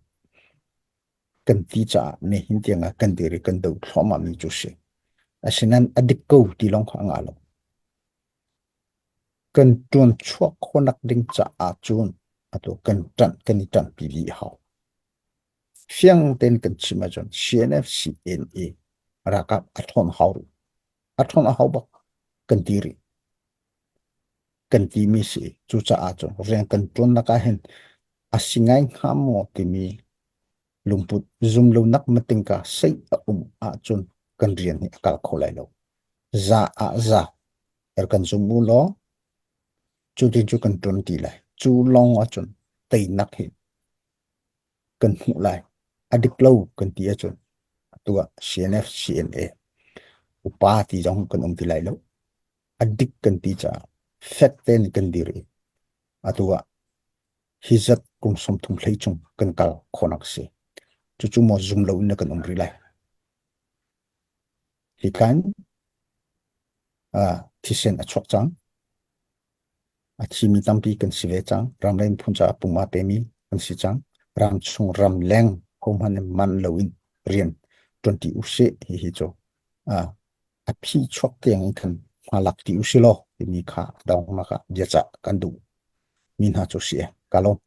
kan ti caah nihin tiang ah kan dir i kan do thluahmah mi cu si. Asinain a dik ko ti lawng kha a ngah lo. Kan ṭuan chuah khawhnak ding caah cun atu kan ṭanh kan i ṭanhpi dih a hau. Fiang tein kan chim ahcun CNF-CNA ralkap a ṭhawn hau rih. A ṭhawn a hau bak kan ti rih. Kan timi si. Cucaah cun rian kan ṭuannak ah hin a si ngai hnga maw timi lungput zumlonak matingka sei a um ahcun kan rian hi a kal kho lai lo. Za ah za er kan zum u law cu tin cu kan ṭuan ti lai. Cu lawng ahcun teinak hi kan hmuh lai. A dik lo kan ti ahcun atu ah CNF, CNA upa ti zong kan um ti lai lo. A dik kan ti caah fek tein kan dir i atu ah hi zat kum 30 hlei chung kan kal khawhnak a si. Cucu maw zum lo in kan um rih lai. Hi tlan thisen a chuak cang. A thimi tampi kan si ve cang. Ramleng phun caah pum aa pemi kan si cang. Ramchung ramleng hohmanh in man loin rian ṭuanṭi usih hihi cu a phi chuak tiang in khan hma lak ti usih law timi kha a donghnak ah biacah kan duh mi hna cu si e. Ka lawm.